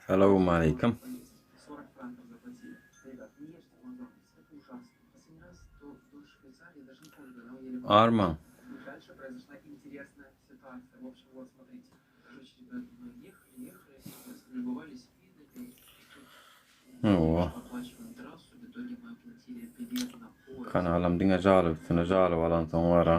Salowmaleýkim. Armaň. Hawa. Kanalam diňe jalyp üstüne jalyp alansoň bara.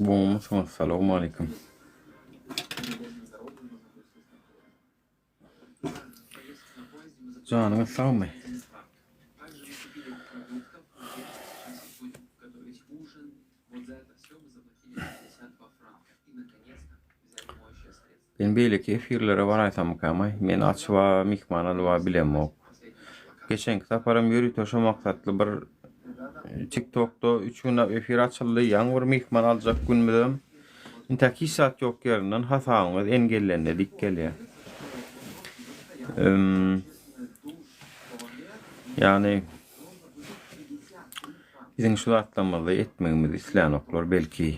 Gowumysyňyz salowmaleýkim. Janyňyz sagmy? Men beýleki efirlere baraýsammykamaý? Men açyba myhman alyba bilemok. Geçenki saparam ýörite şo maksatly bir TikTokda üç günläp efir açyldy. Ýaňy bir myhman aljak günümizem intäk hiç zat ýok ýerinden hasabyňyz engellendi diýip gelýär. Ýagny biziň şu zatlarymyzy etmegimizi islänoklar belki.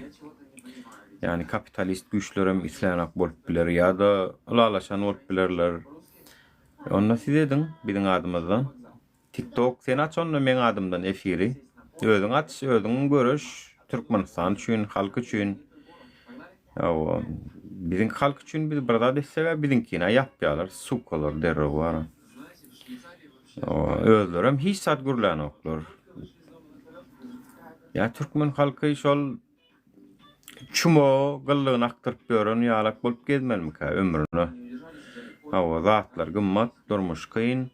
Ýagny kapitalist güýçlerem islänok bolup biler ýa-da ylalaşan bolup bilerler. Onda siz ediň biziň adymyzdan. Tiktok sen aç onda meň adymdan efiri. Özüň aç, özüň göreş Türkmenistan üçin, halk üçin. Hawa, biziň halk üçin biz bir zat etsek-ä biziňkini ýapýarlar, sukalar derrew bara. Hawa, özlerem hiç zat gürlänoklar. Ýa türkmen halky şol çumo gyllygyny akdyryp ýören ýalak bolup gezmelimikä ömrüne? Hawa, zatlar gymmat, durmuş kyn.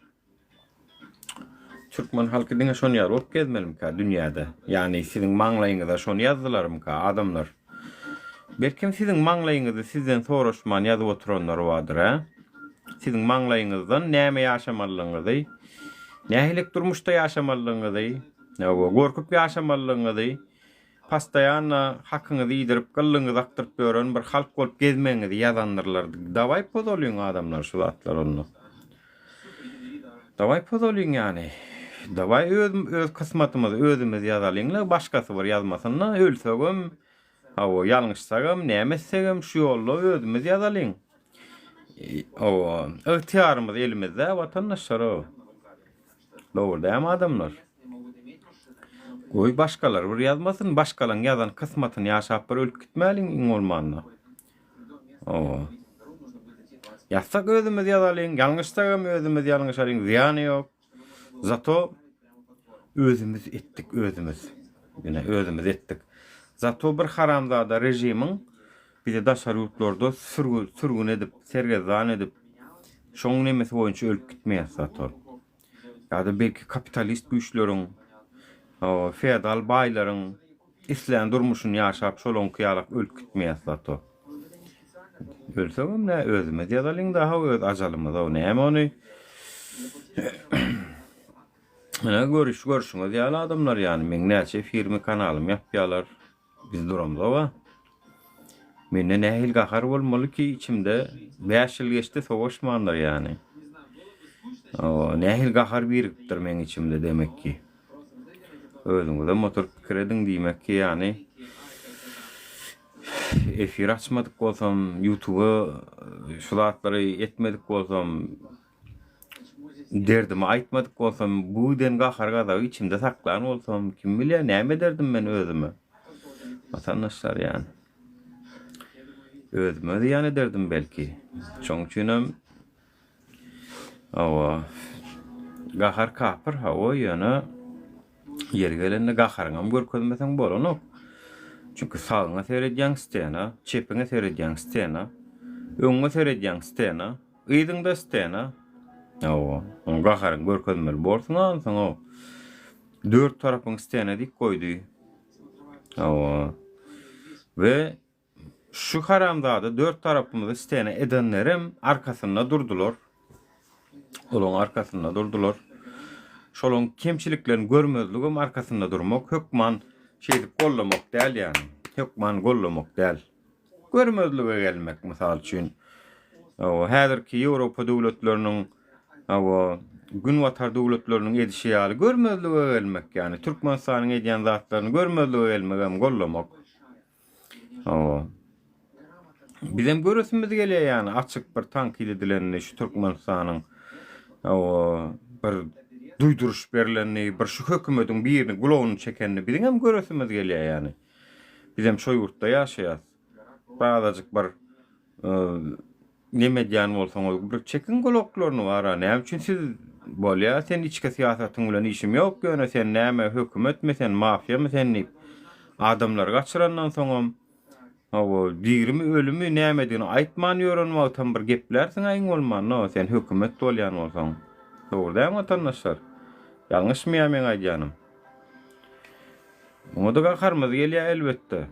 Türkmen halky diňe şony ýaly bolup gezmelimikä dünýäde? Ýagny siziň maňlaýyňyza şony ýazdylarmyka adamlar? Belkem siziň maňlaýyňyzy sizden soraşman ýazyp oturanlar bardyr hä? Siziň maňlaýyňyzdan näme ýaşamalydygyňyzy, nähilek durmuşda ýaşamalydygyňyzy, hawa, gorkup ýaşamalydygyňyzy, postoýanno hakyňyzy iýdirip, gyllyňyzy akdyryp ýören bir halk bolup gezmegiňizi ýazandyrlar. Dawaý pozalyň adamlar şu zatlary onda. Dawaý pozalyň ýany. Dawaý öz öz kysmatymyzy özümiz ýazalyňla başgasy bir ýazmasynda ölsegem hawa ýalňyşsagam näme etsegem şu ýolda özümiz ýazalyň. Hawa ygtyýarymyz elimizde watandaşlar. Dogry dämi adamlar? Goý başgalar bir ýazmasyn, başgalaň ýazan kysmatyny ýaşap bir ölüp gitmäliň iň bolmanda. Hawa. Ýazsak özümiz ýazalyň, ýalňyşsagam özümiz ýalňyşalyň, zyýany ýok. Zato özümiz etdik özümiz. Ine özümiz etdik. Zato bir haramzada režimiň bizi daşary ýurtlarda sürgün edip, sergezdan edip, şoň nemesi boýunça ölüp gitmeýäs zato. Ýa-da belki kapitalist güýçleriň, feodal baýlaryň islän durmuşyny ýaşap şolaňky ýalak ölüp gitmeýäs zato. Ölsegem nä özümiz ýazalyň daha öz ajalymyza näme ony. Ine görüş görşüňiz ýaly adamlar ýany meň näçe firmi kanalym ýapýalar. Biz duramzog-a. Mende nähili gahar bolmaly ki içimde 5 ýyl geçdi sowaşmandyr ýany. O, nähili gahar birikipdir meň içimde demek ki. Özüňizem oturyp pikir ediň diýmek ki ýany efir açmadyk bolsam, YouTube-a şu zatlary etmedik bolsam, Derdimi aýtmadyk bolsam, bu giden gahar-gazaby içimde saklan bolsam, kim bilýär, näme ederdim men özüme? Watandaşlar ýany. Özüme zyýan ederdim belki. Şoň üçinem hawa, gahar kapyr, hawa, ýöne ýeri gelende gaharyňam görkezmeseň bolanok. Çünki sagyňa seredýäň stena, çepiňe seredýäň stena, öňüňe seredýäň stena. Yzyňda stena. Hawa, oň gaharyňy görkezmeli borsuň onsoň-ow. Dört tarapyň stena dik goýdy. Hawa. We şu haramzada dört tarapymyzy stena edenlerem arkasynda durdular. Olaň arkasynda durdular. Şolaň kemçiliklerini görmezligem arkasynda durmak hökman şeýdip gollamak däl ýagny. Hökman gollamak däl. Görmezlige gelmek mysal üçin. Hawa, häzirki Ýewropa döwletleriniň hawa, Günbatar döwletleriniň edişi ýaly görmezlige gelmek ýagny Türkmenistanyň edýän zatlaryny görmezlige gelmegem gollamak. Hawa. Bizem göresimiz gelýär ýagny açyk bir tankyt edilenini şu Türkmenistanyň hawa bir duýduryş berlenini, bir şu hökümediň birini gulagyny çekenini biziňem göresimiz gelýär ýagny. Bizem şo ýurtda ýaşaýas. Birazajyk bir Neme edýän bolsaňyz bir çekiň gulaklaryny bara näme üçin siz bolýa sen içki syýasatyň bilen işim ýok ýöne sen näme hökümetmi sen mafiýamy sen diýip adamlary gaçyrandan soňam hawa dirimi ölümi nämedigini aýtman ýören wagtam bir geplärsiňä iň bolmanda sen hökümet bolýan bolsaň dogry dälmi watandaşlar ýalňyşmy ýa meň aýdýanym. Muňa-da gaharymyz gelýär elbetde.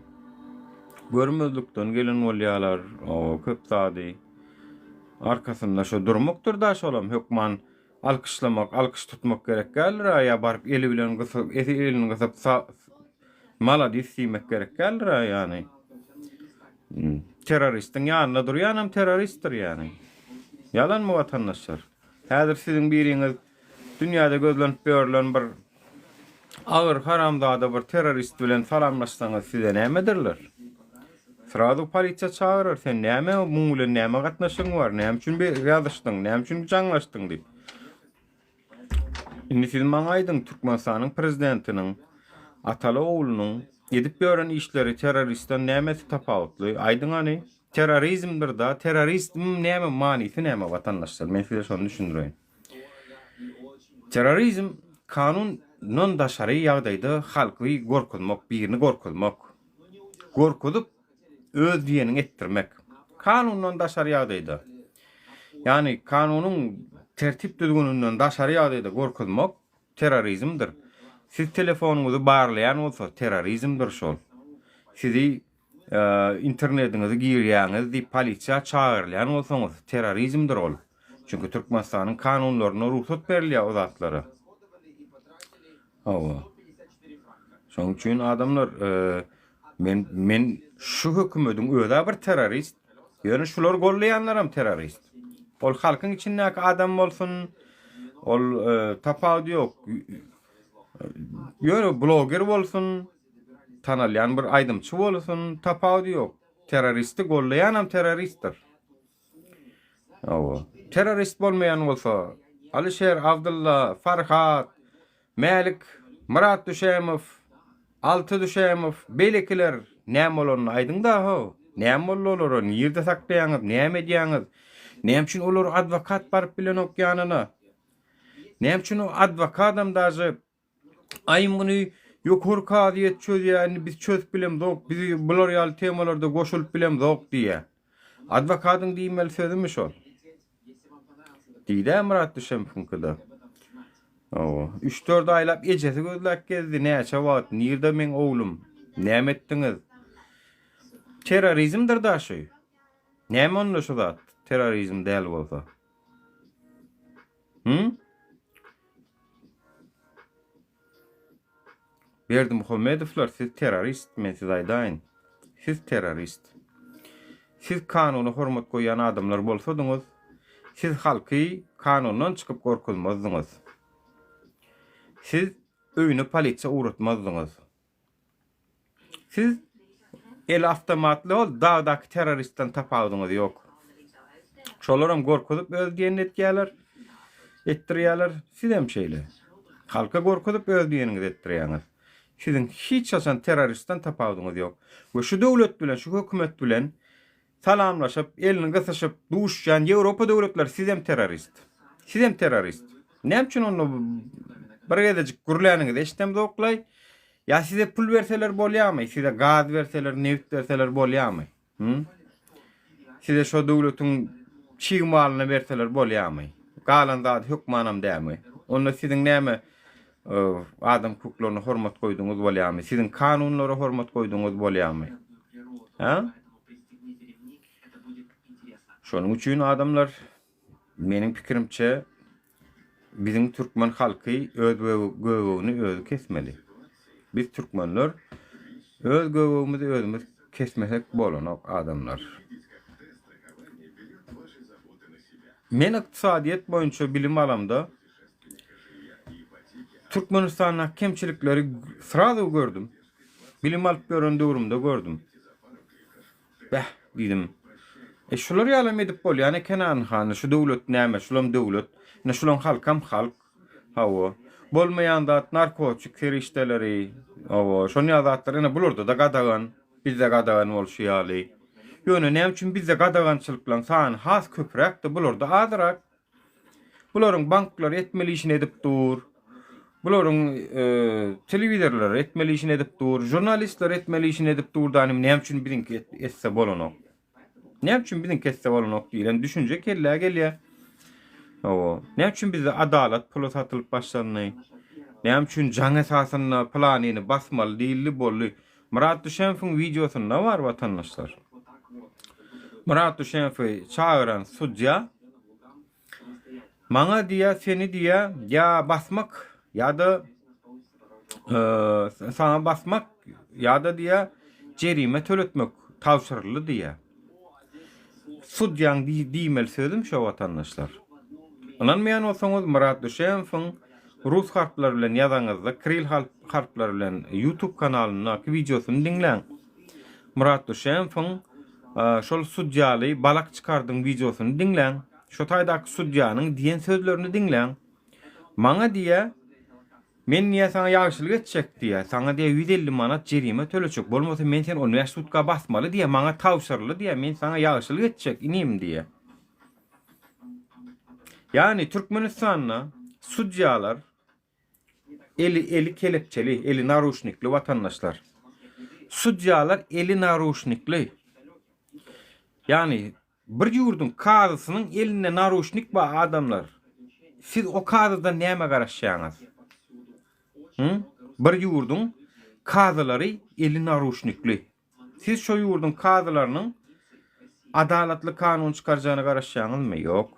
Görmezlikden gelen bolýarlar, o köp zady. Arkasynda şo durmakdyr-da şolam, hökman alkyşlamak, alkyş tutmak gerek däldir-ä, ýa baryp eli bilen gysyp, elini gysyp maladis diýmek gerek däldir-ä ýany. Terroristiň ýanynda durýanam terroristdir ýany. Ýalanmy watandaşlar? Häzir siziň biriňiz Dünýäde gözlenip ýörlen bir agyr haramzada bir terrorist bilen salamlaşsaňyz size näme ederler? Srazu polisiýa çagyrar, sen näme muň bilen näme gatnaşygyň bar, näme üçin bir ýazyşdyň, näme üçin jaňlaşdyň diýip. Indi siz maňa aýdyň, Türkmenistanyň prezidentiniň ataly oglunyň edip ýören işleri terroristden nämesi tapawutly? Aýdyň hany. Terrorizmdir da, terroristm näme manysy näme watandaşlar? Men size şony düşündireýin. Terrorizm kanundan daşary ýagdaýda halky gorkuzmak, birini gorkuzmak. Gorkuzyp öz diýeniňi etdirmek. Kanundan daşary ýagdaýda. Ýagny kanunyň tertip düzgüninden daşary ýagdaýda gorkuzmak terrorizmdir. Siz telefonyňyzy barlaýan bolsa terrorizmdir şol. Sizi Internetiňizi girýäňiz diýip polisiýa çagyrylýan bolsaňyz terrorizmdir ol. Çünki Türkmenistanyň kanunlarynda rugsat berilýär o zatlara. Hawa. Şonuň üçin adamlar men men şu hökümediň özä bir terrorist. Ýöne şulary gollaýanlaram terrorist. Ol halkyň içindäki adam bolsun, ol tapawudy ýok. Ýöne bloger bolsun, Tanalýan bir aýdymçy bolsun, tapawudy ýok. Terroristi gollaýanam terroristdir. Hawa. Terrorist bolmaýan bolsa, Alyşer, Abdylla, Farhat, Mälik, Myrat Düşemow, Alty Düşemow, beýlekiler näme bolanyny aýdyň-da how. Näme boldy olara, nirde saklaýaňyz, näme edýäňiz? Näme üçin olar adwokat baryp bilenok ýanyna? Näme üçin o adwokadam daže Aý muny ýokary kazyýet çözýär, indi biz çözüp bilemzok, biz bular ýaly temalarda goşulyp bilemzok diýýär. Adwokadyň diýmeli sözümi şol? Diýdä Myrat Düşemowyňkyda. Hawa, üç-dört aýlap ejesi gözläp gezdi, näçe wagt, nirde meň oglum, näme etdiňiz? Terrorizmdir da şu. Näme onda şu zat, terrorizm däl bolsa? Hı? Berdimuhamedowlar siz terrorist men size aýdaýyn. Siz terrorist. Siz kanuna hormat goýýan adamlar bolsadyňyz, siz halky kanundan çykyp gorkuzmazdyňyz. Siz öýüne polisiýa ugratmazdyňyz. Siz eli awtomatly ol dagdaky terroristden tapawudyňyz ýok. Şolaram gorkuzyp öz diýenini etýärler, etdirýärler. Sizem şeýle. Halka gorkuzyp öz diýeniňizi etdirýäňiz. Siziň hiç haçan terroristden tapawudyňyz ýok. We şu döwlet bilen, şu hökümet bilen Salamlaşyp, elini gysyşyp duşýan Ýewropa döwletleri sizem terrorist. Sizem terrorist. Näme üçin onda bir gezejik gürläniňizi eşidemzoklaý? Ýa size pul berseler bolýamy? Size gaz berseler, nebit berseler bolýamy? Hü? Size şo döwletiň çig malyny berseler bolýamy? Galan zady hökmanam dämi? Onda siziň näme adam hukuklaryna hormat goýduňyz bolýamy? Siziň kanunlara hormat goýduňyz bolýamy? Hä? Şonuň üçin adamlar meniň pikirimçe. Biziň türkmen halky öz göbegini özi kesmeli. Biz türkmenler öz göbegimizi özümiz kesmesek bolanok adamlar. Men ykdysadyýet boýunça bilim alamda Türkmenistandaky kemçilikleri srazu gördüm. Bilim alyp ýören döwrümde gördüm. Beh, diýdim. E, şular ýalam edip bolýan eken hany, şu döwlet näme, şulam döwlet. Ine şulaň halkam halk. Hawa. Bolmaýan zat narkotik serişdeleri, hawa, şon ýaly zatlar ine bularda-da gadagan, bizde gadagan bolşy ýaly. Ýöne näme üçin bizde gadagançylyklaryň sany has köpräk-de, bularda azyrak? Bularyň banklary etmeli işini edip dur. Bularyň telewizorlary etmeli işini edip dur. Žurnalistler etmeli işini edip dur da näme üçin biziňki etse bolanok. Näme üçin biziňki etse bolanok diýlen düşünje kellä gelýär. Hawa. Näme üçin bizde adalat pula satylyp başlandy? Näme üçin jaň esasynda planyny basmaly diýildi boldy. Myrat Düşenowyň wideosynda bar watandaşlar. Myrat Düşenowy çagyran sudýa maňa diýýär seni diýýär ýa basmak ýa-da saňa basmak ýa-da diýýär jerime töletmek tabşyryldy diýýär. Sudýaň diýmeli sözüm şo watandaşlar. Ynanmaýan bolsaňyz Myrat Düşenowyň Rus harplary bilen ýazaňyzda kril harplary bilen YouTube kanalyndaky wideosyny diňläň. Myrat Düşenowyň şol sudýaly balak çykardyň wideosyny diňläň. Şo taýdaky sudýanyň diýen sözlerini diňläň. Maňa diýýä, men diýýä saňa ýagşylyk etjek diýýä, saňa diýýä 150 manat jerime töletjek, bolmasa men seni 15 sutka basmaly diýýä, maňa tabşyryldy diýýä, men saňa ýagşylyk etjek inim diýýä. Ýagny Türkmenistanda sudýalar eli eli kelepçeli, eli naruşnikli watandaşlar. Sudýalar eli naruşnikli. Ýagny bir ýurduň kazysynyň elinde naruşnik bar adamlar. Siz o kazydan näme garaşýaňyz? Hı? Bir ýurduň kazylary eli naruşnikli. Siz şo ýurduň kazylarynyň adalatly kanun çykarjagyna garaşýaňyzmy? Ýok.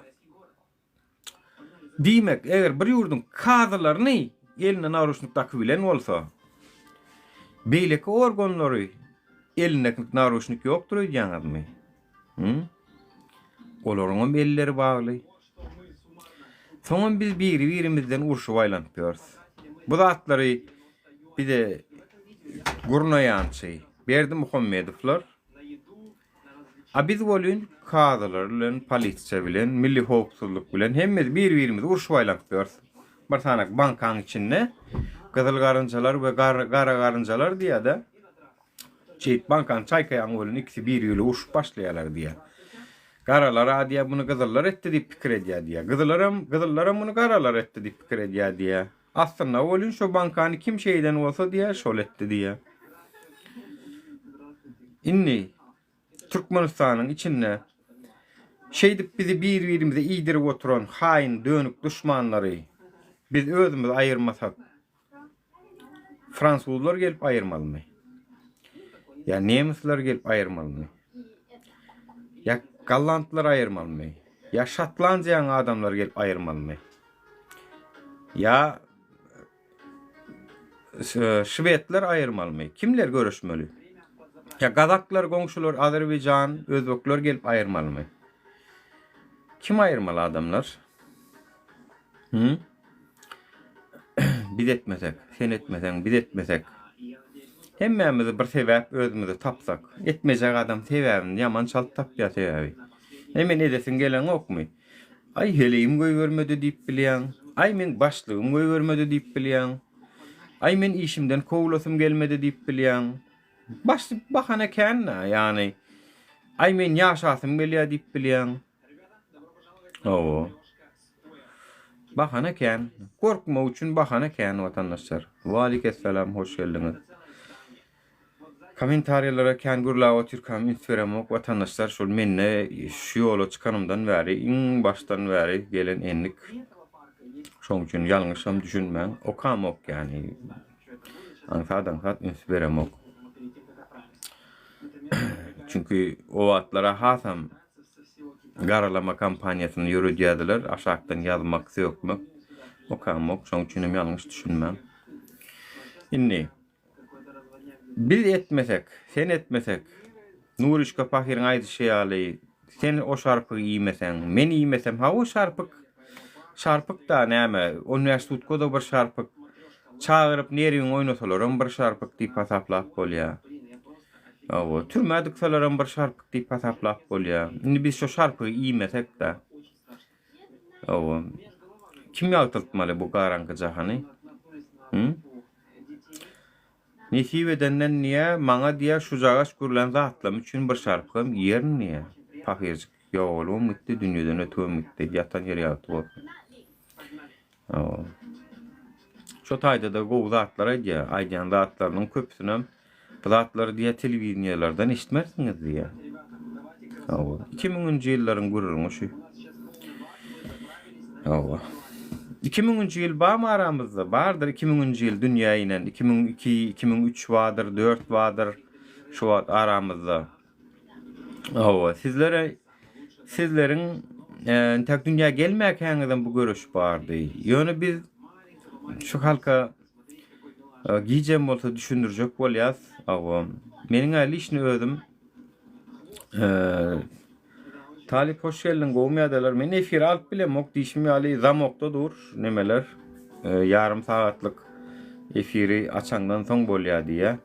Diýmek, eger bir ýurduň kazylaryny eline naruşnik dakybilen bolsa, beýleki organlary elinde naruşnik ýokdur öýdýäňizmi? Hı? Olaryňam elleri bagly. Soňam biz biri-birimizden urşup aýlanyp ýörüs. Bu zatlary bize gurnaýançy Berdimuhamedowlar. A biz welin kazylar bilen, polisiýa bilen, milli howpsuzlyk bilen hemmesi bir-birimizi urşup aýlanyp ýörüs. Bir sanak bankaň içinde gyzyl garynjalar we gara garynjalar diýýär-de. Şeýdip bankany çaýkaýaň welin ikisi bir-biri urşup başlaýarlar diýýär. Garalar-a diýýär muny gyzyllar etdi diýip pikir edýär diýýär. Gyzylaram, gyzyllaram muny garalar etdi diýip pikir edýär diýýär. Aslynda welin şo bankany kim şeýden bolsa diýýär şol etdi diýýär. Indi Türkmenistanyň içinde şeýdip bizi bir-birimize iýdirip oturan haýyn dönük duşmanlary biz özümiz aýyrmasak Fransuzlar gelip aýyrmalymy? Ýa nemisler gelip aýyrmalymy? Ýa gollandlar aýyrmalymy? Ýa Şotlandiýanyň adamlary gelip aýyrmalymy? Ýa şwedler aýyrmalymy? Kimler göreşmeli? Ýa gazaklar, goňşular, azerbaýjan, özbekler gelip aýyrmalymy? Kim aýyrmaly adamlar? Hı? Biz etmesek, sen etmeseň, biz etmesek. Hemmämiz bir sebäp özümize tapsak. Etmejek adam sebäbini ýaman çalt tapýar sebäbi. E men edesiň geleňokmy? Aý heleýim goýbermedi diýip bilýäň. Aý meň başlygym goýbermedi diýip bilýäň. Aý men işimden kowulasym gelmedi diýip bilýäň. Başlyk bahana kän-dä, ýagny aý men ýaşasym gelýär diýip bilýäň. Hawa. Bahana kän. Gorkmak üçin bahana kän watandaşlar. Waleýkessalam hoş geldiňiz. Kommentariýalara kän gürläp otyrkam üns beremok watandaşlar şol mende şu ýola çykanymdan bäri iň başdan bäri gelen endik. Şoň üçin ýalňyşam düşünmäň okamok ýani aňsat aňsat üns beremok. Çünki o wagtlara hasam garalama kampaniýasyny ýöredýärdiler, aşakdan ýazmak, sökmek. Okamok, şoň üçinem ýalňyş düşünmäň. Indi biz etmesek, sen etmesek, Nuryşka pahyryň aýdyşy ýaly, sen o şarpygy iýmeseň, men iýmesem, hawa şarpyk, şarpyk-da näme, on bäş sutka-da bir şarpyk, çagyryp nerwiňi oýnasalaram bir şarpyk diýip hasaplap bolýar. Hawa, türmä dyksalaram bir şarpyk diýip hasaplap bolýar. Indi biz şo şarpygy iýmesek-de. Hawa. Kim ýagtyltmaly bu garaňky jahany? Hü? Nesip edenden diýýä, maňa diýýä şujagaş gürlän zatlam üçin bir şarpygam iýerin diýýä. Pahyrjyk ýogalybam gitdi, dünýeden ötübem gitdi. Ýatan ýeri ýagty bolsun. Hawa. Şo taýda-da gowy zatlar aýdýar. Aýdýan zatlarynyň köpüsinem bu zatlary diýýär telewideniýelerden eşitmersiňiz diýýär. Hawa. 2000-nji ýyllaryň gürrüňi şu. Hawa. 2000-nji ýyl barmy aramyzda? Bardyr 2000-nji ýyl dünýä inen. 2002, 2003 bardyr, 4 bardyr şu wagt aramyzda. Hawa, sizlere sizleriň entek dünýä gelmäkäňizem bu göreş bardy. Ýöne biz şu halka gijem bolsa düşündirjek bolýas. Hawa, meniň-ä lişni özüm Talyp hoş geldiň, gowumy ýagdaýlar? Men efire alyp bilemok, diýşim ýaly zamokda dur nemeler. Ýarym sagatlyk efiri açaňdan soň bolýar diýýär.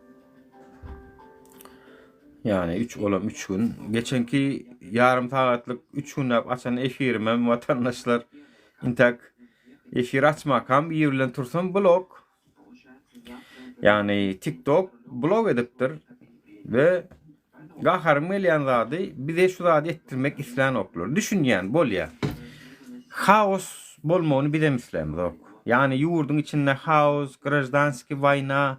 Ýani üç olam üç gün. Geçenki ýarym sagatlyk üç günläp açan efirimem watandaşlar intäk efir açmakam ir bilen tursam blok. Ýani TikTok blok edipdir we gaharym gelýän zady bize şu zady etdirmek islänoklar. Düşünýän bolýa. Haos bolmagyny bizem islämzok. Ýani ýurduň içinde haos, graždanskiý waýna,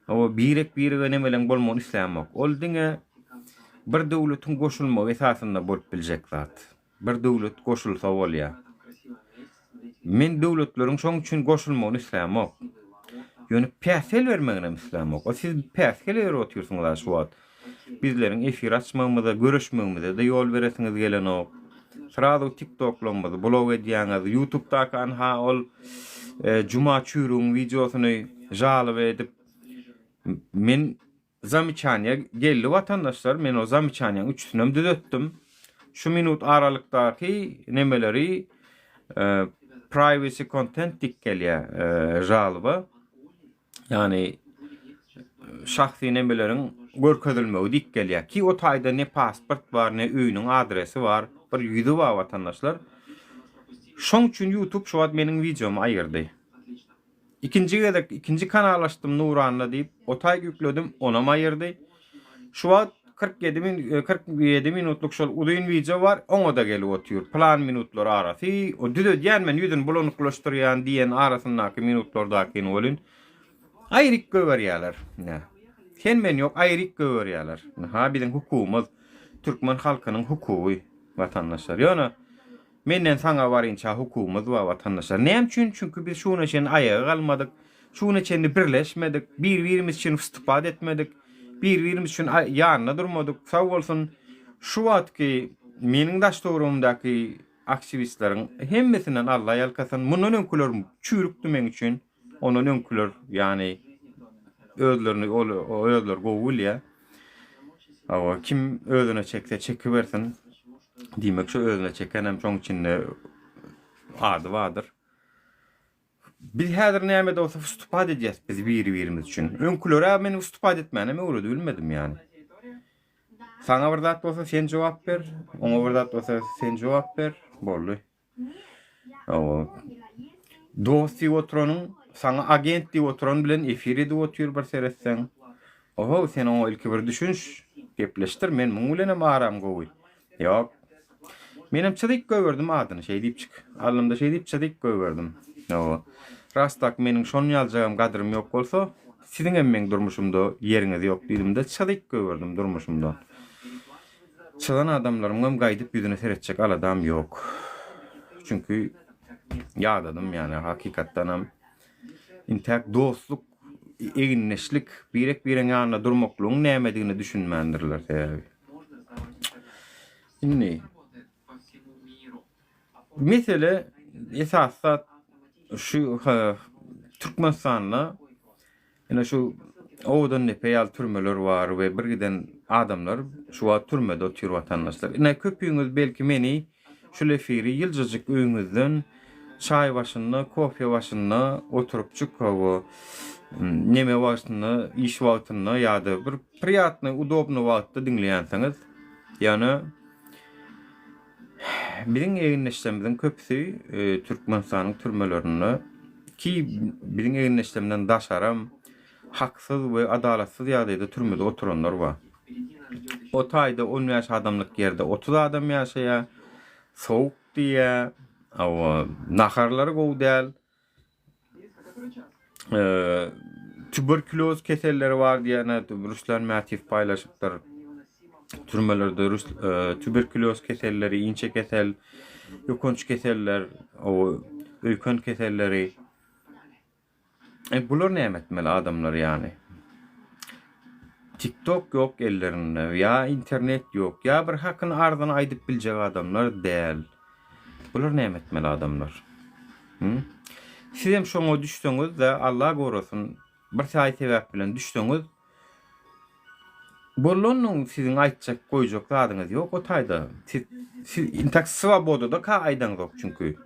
Hawa, birek-birege nemeleň bolmagyny islämok. Ol diňe bir döwletiň goşulmagy esasynda bolup biljek zat. Bir döwlet goşulsa bolýar. Men döwletleriň şoň üçin goşulmagyny islämok. Ýöne päsgel bermeginem islämok. O siz päsgel berip otyrsyňyz-a şu wagt. Bizleriň efir açmagymyza, görüşmegimize-de ýol beresiňiz gelenok. Srazu tiktoklarymyzy blok edýäňiz. Ýutubdaky anha ol Juma çüýrügiň wideosyny žaloba edip men zameçaniýa geldi watandaşlar men o zameçaniýaň üçüsinem düzetdim. Şu minut aralykdaky nemeleri privacy content diýip gelýär žaloba. Ýagny şahsy nemeleriň görkezilmegi diýip gelýär. Ki o taýda ne pasport bar, ne öýüniň adresi bar, bir ýüzi bar watandaşlar. Şoň üçin YouTube şu wagt meniň wideomy aýyrdy. Ikinji gezek ikinji kanal açdym Nuranna diýip, o taýk ýükledim, onam aýyrdy. Şu wagt 47 min 47 minutlyk şol uzyn wideo bar, oňa-da gelip otyr. Plan minutlar arasy, o düzedýän men ýüzüni bulanyklaşdyrýan diýen arasyndaky minutlardakyny welin aýryk gögerýärler. Ine. Sen men ýok aýryk gögerýärler. Ha biziň hukugymyz, türkmen halkynyň hukugy watandaşlar. Ýöne Menden saňa barynça hukugymyz bar watandaşlar. Näme üçin? Çünki biz şu güne çenli aýaga galmadyk. Şu güne çenli birleşmedik. Bir-birimiz üçin wstupat etmedik. Bir-birimiz üçin ýanynda durmadyk. Sag bolsun, şu wagtky meniň daş-töweregimdäki aktiwistleriň hemmesinden Alla ýalkasyn. Mundan öňküler çüýrükdi meň üçin. Ondan öňküler ýagny özlerini ol özleri gowy bilýär. Hawa, kim özüne çekse çekibersin. Diýmek şu özüne çekenem şoň içinde ady bardyr. Biz häzir näme-de bolsa wstupat edýäs biz biri-birimiz üçin. Öňküler-ä men wstupat etmänem öwredibilmedim ýagny. Saňa bir zat bolsa sen jogap ber, oňa bir zat bolsa sen jogap ber, boldy. Hawa. Dost diýip oturanyň saňa agent diýip oturan bilen efir edip otyr bir seretseň. Oho, sen oňa ilki bir düşünş, gepleşdir, men muň bilenem aram gowy. Ýok. Menem çyzyk goýberdim adyny şeý diýipjik. Alnymda şeý diýip çyzyk goýberdim. Hawa. Ras tak meniň şon ýaljagam gadrym ýok bolsa, siziňem meň durmuşymda ýeriňiz ýok diýdim-de çyzyk goýberdim durmuşymdan. Çyzan adamlarymyňam gaýdyp ýüzüne seretjek aladam ýok. Çünki ýadadym ýani hakykatdanam intäk dostluk, egindeşlik, birek-biregiň ýanynda durmaklygyň nämedigine düşünmändirler sebäbi. Indi mesele esasy zat. Şu Türkmenistanda ine şu Owadandepe ýaly türmeler bar we bir giden adamlar şu wagt türmede otyr watandaşlar. Ine köpüňiz belki meni şul efiri ýyljajyk öýüňizden çaý başynda, kofe başynda oturypjyk hawa neme wagtynda, iş wagtynda ýa-da bir priýatnyý, udobnyý wagtda diňleýänsiňiz. Ýöne Biziň egindeşlerimiziň köpüsi Türkmenistanyň türmelerinde ki biziň egindeşlerimizden daşaram haksyz we adalatsyz ýagdaýda türmede oturanlar bar. O taýda 15 adamlyk ýerde 30 adam ýaşaýar, sowuk diýýär, hawa, naharlary gowy däl. Tuberkuloz keselleri bar diýen Ruslan Mätiýew paýlaşypdyr. Türmelerde tuberkuloz keselleri, inçe kesel, ýokanç keseller, öýken keselleri. E, bular näme etmeli adamlar ýany? TikTok ýok ellerinde, ýa internet ýok, ýa bir hakyny arzyny aýdyp biljek adamlar däl. Bular näme etmeli adamlar? Hı? Sizem şoňa düşseňiz-de, Allah gorasyn, bir saý sebäp bilen düşseňiz, bolanyň siziň aýtjak, goýjak zadyňyz ýok o taýda. Siz, siz intak swobodada ka aýdaňzok çünki.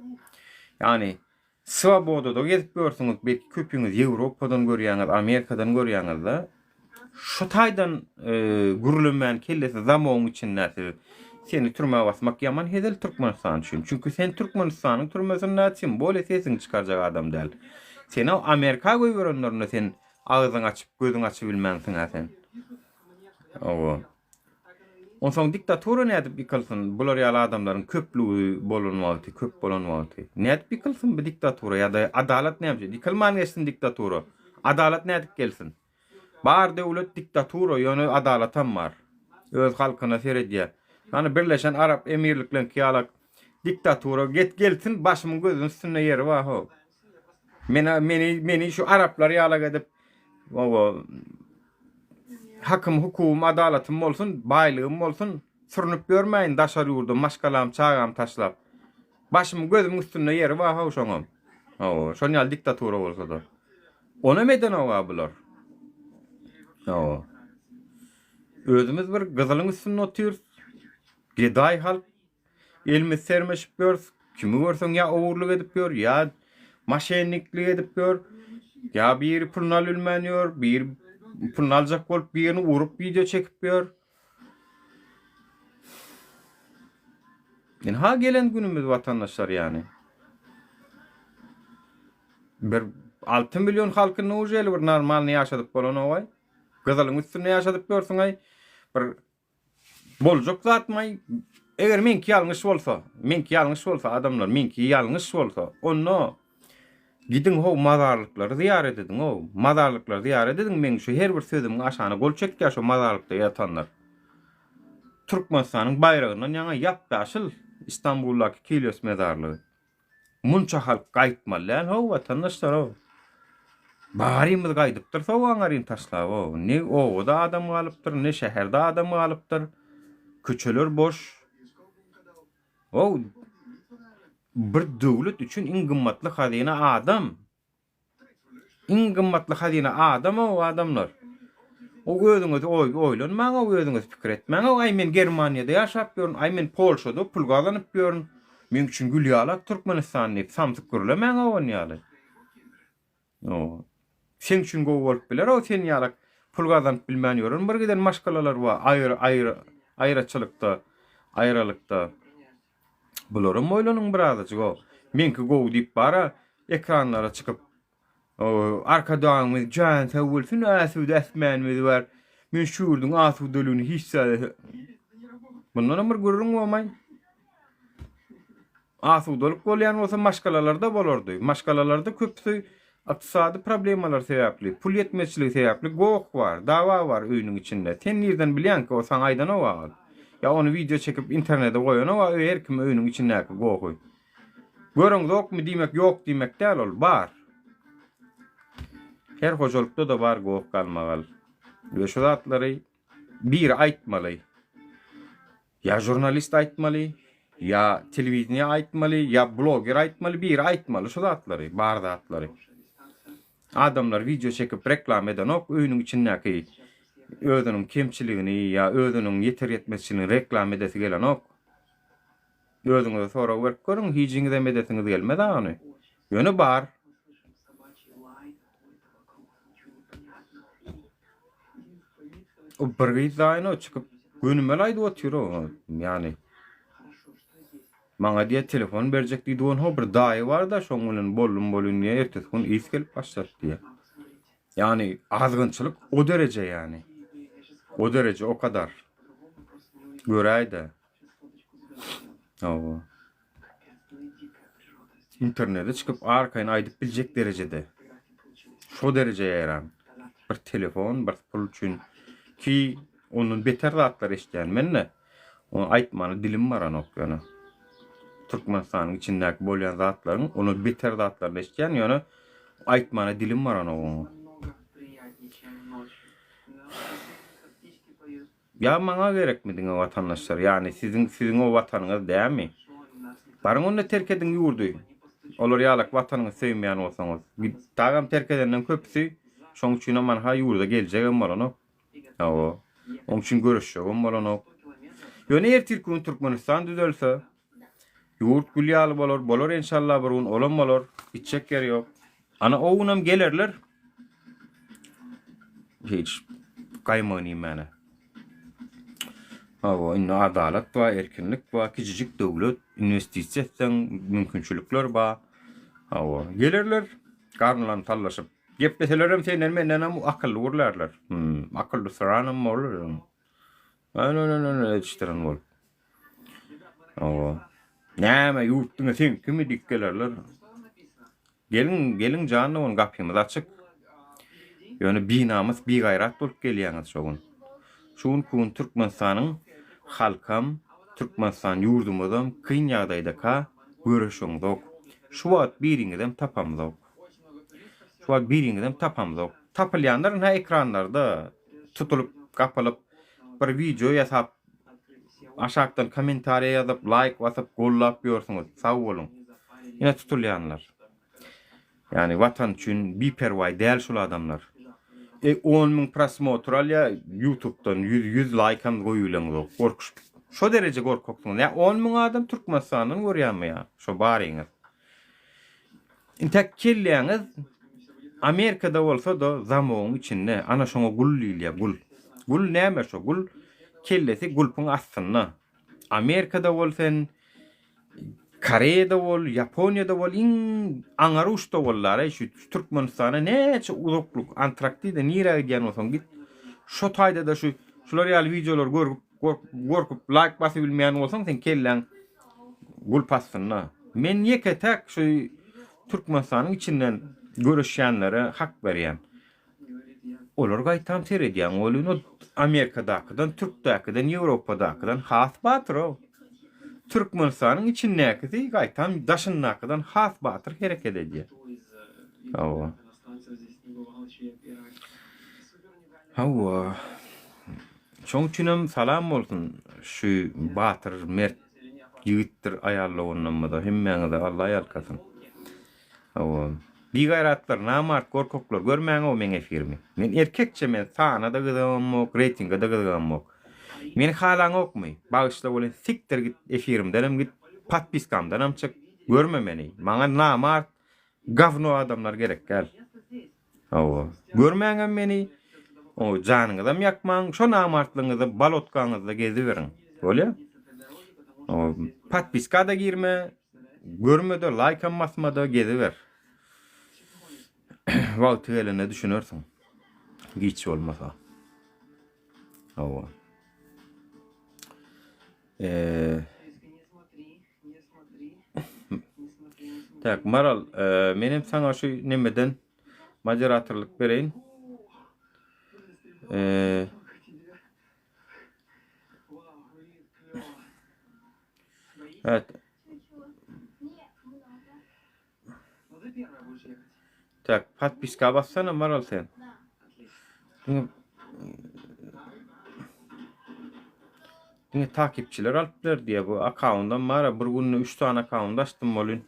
Ýani Swobodada gezip ýörsüňiz, belki köpüňiz Ýewropadan görýäňiz, Amerikadan görýäňiz-de. Şu taýdan gürlemän kellesi zamogyň içinde siz. Seni türmä basmak ýaman hezil Türkmenistan üçin. Çünki sen Türkmenistanyň türmesinde tim bolýa sesiňi çykarjak adam däl. Seni Amerika goýberenlerinde sen agzyňy açyp, gözüňi açybilmänsiň-ä sen. Hawa. Onsoň diktatura nädip ýykylsyn, bular ýaly adamlaryň köplügi bolan wagty, köp bolan wagty. Nädip ýykylsyn bu diktatura ýa-da adalat näme üçin? Ýykylman geçsin diktatura. Adalat nädip gelsin? Bar döwlet diktatura, ýöne adalatam bar. Öz halkyna seredýär. Hany Birleşen Arap Emirlikleňki ýalak diktatura get gelsin, başymyň gözüniň üstünde ýeri bar how. Meni meni meni şu araplar ýalak edip oba Hakym, hukugym, adalatym bolsun, baýlygym bolsun, sürnüp ýörmäýin daşary ýurda maşgalam, çagam taşlap. Başymyň, gözümiň üstünde ýeri bar-how şoňam. Hawa, şon ýaly diktatura bolsa-da. Onam edenok-a bular. Hawa. Özümiz bir gyzylyň üstünde otyrys. Gedaý halk. Elimiz sermeşip ýörüs. Kimi görseň ýa ogurlyk edip ýör, ýa maşenniklik edip ýör, ýa biri puluny alybilmän ýör, biri puluny aljak bolup birini urup wideo çekip ýör. Ynha gelen günümiz watandaşlar ýany. Bir 6 million halky nujeli bir normalny ýaşadyp bolanogaý. Gyzylyň üstünde ýaşadyp ýörsüňaý. Bir Boljak zatmaý? Eger meňki ýalňyş bolsa, meňki ýalňyş bolsa adamlar, meňki ýalňyş bolsa, onda gidiň how mazarlyklary zyýarat ediň how, mazarlyklary zyýarat ediň, meň şu her bir sözümiň aşagyna gol çekýär şo mazarlykda ýatanlar. Türkmenistanyň baýragyndan ýaňa ýap-ýaşyl Istanbuldaky Kilyos mezarlygy. Munça halk gaýtmaly däl how watandaşlar how. Barymyz gaýdypdyrys how aňaryny taşlap how. Ne obada adam galypdyr, ne şäherde adam galypdyr. Köçeler boş. How bir döwlet üçin iň gymmatly hazyna adam. Iň gymmatly hazyna adam-ow adamlar. O özüňiz oý oýlanmaň-ow özüňiz pikir etmäň-ow aý men Germaniýada ýaşap ýörün, aý men Polşada pul gazanyp ýörün, meň üçin gül ýalak Türkmenistan diýip samsyk gürlemäň-ow on ýaly. O seň üçin gowy bolup biler-ow sen ýalak pul gazanyp bilmän ýören bir giden maşgalalar bar aýry aýry aýraçylykda aýralykda. Bularam oýlanyň birazajyk-ow. Meňki gowy diýip bara ekranlara çykyp Arkadagymyz jany sag bolsun asuda asmanymyz bar. Men şu ýurduň asudalygyny hiç zada Bundanam bir gürrüň bolmaý. Asudalyk bolýan bolsa maşgalalarda bolardy. Maşgalalarda köpüsi ykdysady problemalar sebäpli, pul ýetmezçiligi sebäpli goh bar, dawa bar öýüniň içinde. Sen nirden bilýäň ki o saňa aýdanok a ol. Ýa ony wideo çekip internete goýanok a her kim öýüniň içindäki gohy. Göreňzokmy diýmek ýok diýmek däl ol, bar. Her hojalykda-da bar goh galmagal. We şu zatlary biri aýtmaly. Ýa žurnalist aýtmaly. Ýa telewideniýe aýtmaly, ýa bloger aýtmaly, biri aýtmaly şu zatlary, bar zatlary. Adamlar wideo çekip reklama edenok, öýüniň içindäki özüniň kemçiligini ýa özüniň ýeter-ýetmezçiligini reklama edesi gelenok. Özüňize sorag berip görüň, hijiňizem edesiňiz gelmez-ä ony. Ýöne bar. O bir gyz daýyna çykyp gönümel aýdyp otyr o ýany. Maňa diýýär telefon berjek diýdi onho bir daýy barda şoň bilen boldum bolyn diýýär ertesi gün ys gelip başlady diýýär. Ýany azgynçylyk o dereje ýany. O dereje o kadar. Göräýdä. Hawa. Internete çykyp arkaýyn aýdyp biljek derejede. Şo dereje ýaýran. Bir telefon, bir pul üçin ki ondan beter zatlar eşidýän men-de. Ony aýtmana dilim baranok ýöne. Türkmenistanyň içindäki bolýan zatlaryň ondan beter zatlaryny eşidýän ýöne aýtmana dilim baranok oňa. Ýa maňa gerekmi diňe watandaşlar ýagny siziň siziň o watanyňyz dämi? Baryň onda terk ediň ýurdy. Olar ýalak watanyňyzy söýmeýän bolsaňyz. Dagam terk edenden köpüsi şoň üçinem anha ýurda geljegem bolanok. Hawa. Oň üçin göreşjegem bolanok. Ýöne ertirki gün Türkmenistan düzelse ýurt gül ýaly bolar, bolar enşalla bir gün olam bolar. Gitjek ýeri ýok. Ana o günem gelerler. Hiç gaýmagyny iýmäne. Hawa, indi adalat bar, erkinlik bar, kiçijik döwlet, inwestisiýa etseň mümkinçilikler bar. Hawa, gelerler garynlaryny sallaşyp. Gepleselerem senden mendenem akylly gürlärler. Hmm, akylly syranam bolar. Öne-öne-öne edişdiren bolup. Hawa. Näme ýurt diňe seňkimi diýip gelerler. Geliň, geliň jan dogan gapymyz açyk. Ýöne binamys, bigaýrat bolup gelýäňiz şo gün. Şu günki gün Türkmenistanyň halkam, Türkmenistan ýurdumyzam kyn ýagdaýdaka göreşeňzok. Şu wagt biriňizem tapamzok. Şu wagt biriňizem tapamzok. Tapylýanlar ynha ekranlarda tutulyp, gapylyp bir wideo ýasap aşakdan kommentariýa ýazyp, laýk basyp, gollap ýörsüňiz. Sag boluň. Ine tutulýanlar. Ýani watan üçin biperwaý däl şul adamlar. E on müň prosmotr alýa ýutubdan ýüz ýüz laýkam goýubileňzok. Gorkuşyp. Şo dereje gorkaksyňyz. Ýa on müň adam Türkmenistandan görýämi ýa şo baryňyz. Intäk kelläňiz Amerikada bolsa-da zamogyň içinde. Ana şoňa gul diýilýär, gul. Gul näme şo? Gul kellesi gulpuň astynda. Amerikada bol sen, Koreýada bol, Ýaponiýada bol, iň aňary uçda bollar-aý şu Türkmenistana näçe uzaklyk, Antraktida nirä gidýän bolsaň git. Şo taýda-da şu şular ýaly wideolary görüp gorkup laýk basybilmeýän bolsaň seň kelläň gulp astynda. Men ýeke täk şu Türkmenistanyň içinden göreşýänlere hak berýän. Olar gaýtam seredýäň welin o Amerikadakydan, Türkdäkiden, Ýewropadakydan has batyr-ow. Türkmenistanyň içindäkisi gaýtam daşyndakydan has batyr hereket edýär. Hawa. Hawa. Şoň üçinem salam bolsun şu batyr mert ýigitdir aýal doganlarymyza hemmäňize Alla ýalkasyn. Hawa. Bigaýratlar namart gorkaklar görmäňow meň efirimi. Men erkekçe men sana-da gyzygamok reýtinge-de gyzygamok. Meni halaňokmy? Bagyşla welin sikdir git efirimdenem git podpiskamdanam çyk görme meni. Maňa namart gawno adamlar gerek däl. Hawa. Görmäňem meni. O janyňyzam ýakmaň, şo namartlygyňyzda balotkaňyzda geziberiň. Bolýa? O podpiska-da girme, görme-de, laýkam basma-da geziber. Wagty gelende düşünersiň. Giç bolmasa. Hawa. Eee Tak, Maral, e, menem saňa şu nemeden moderatorlyk bereýin. E, evet. Tak, podpiska bassana Maral sen. Diňe takipçiler alyp biler diýýär. Bu akkaundam bar-a, bir günde üç sany akkaunt açdym welin.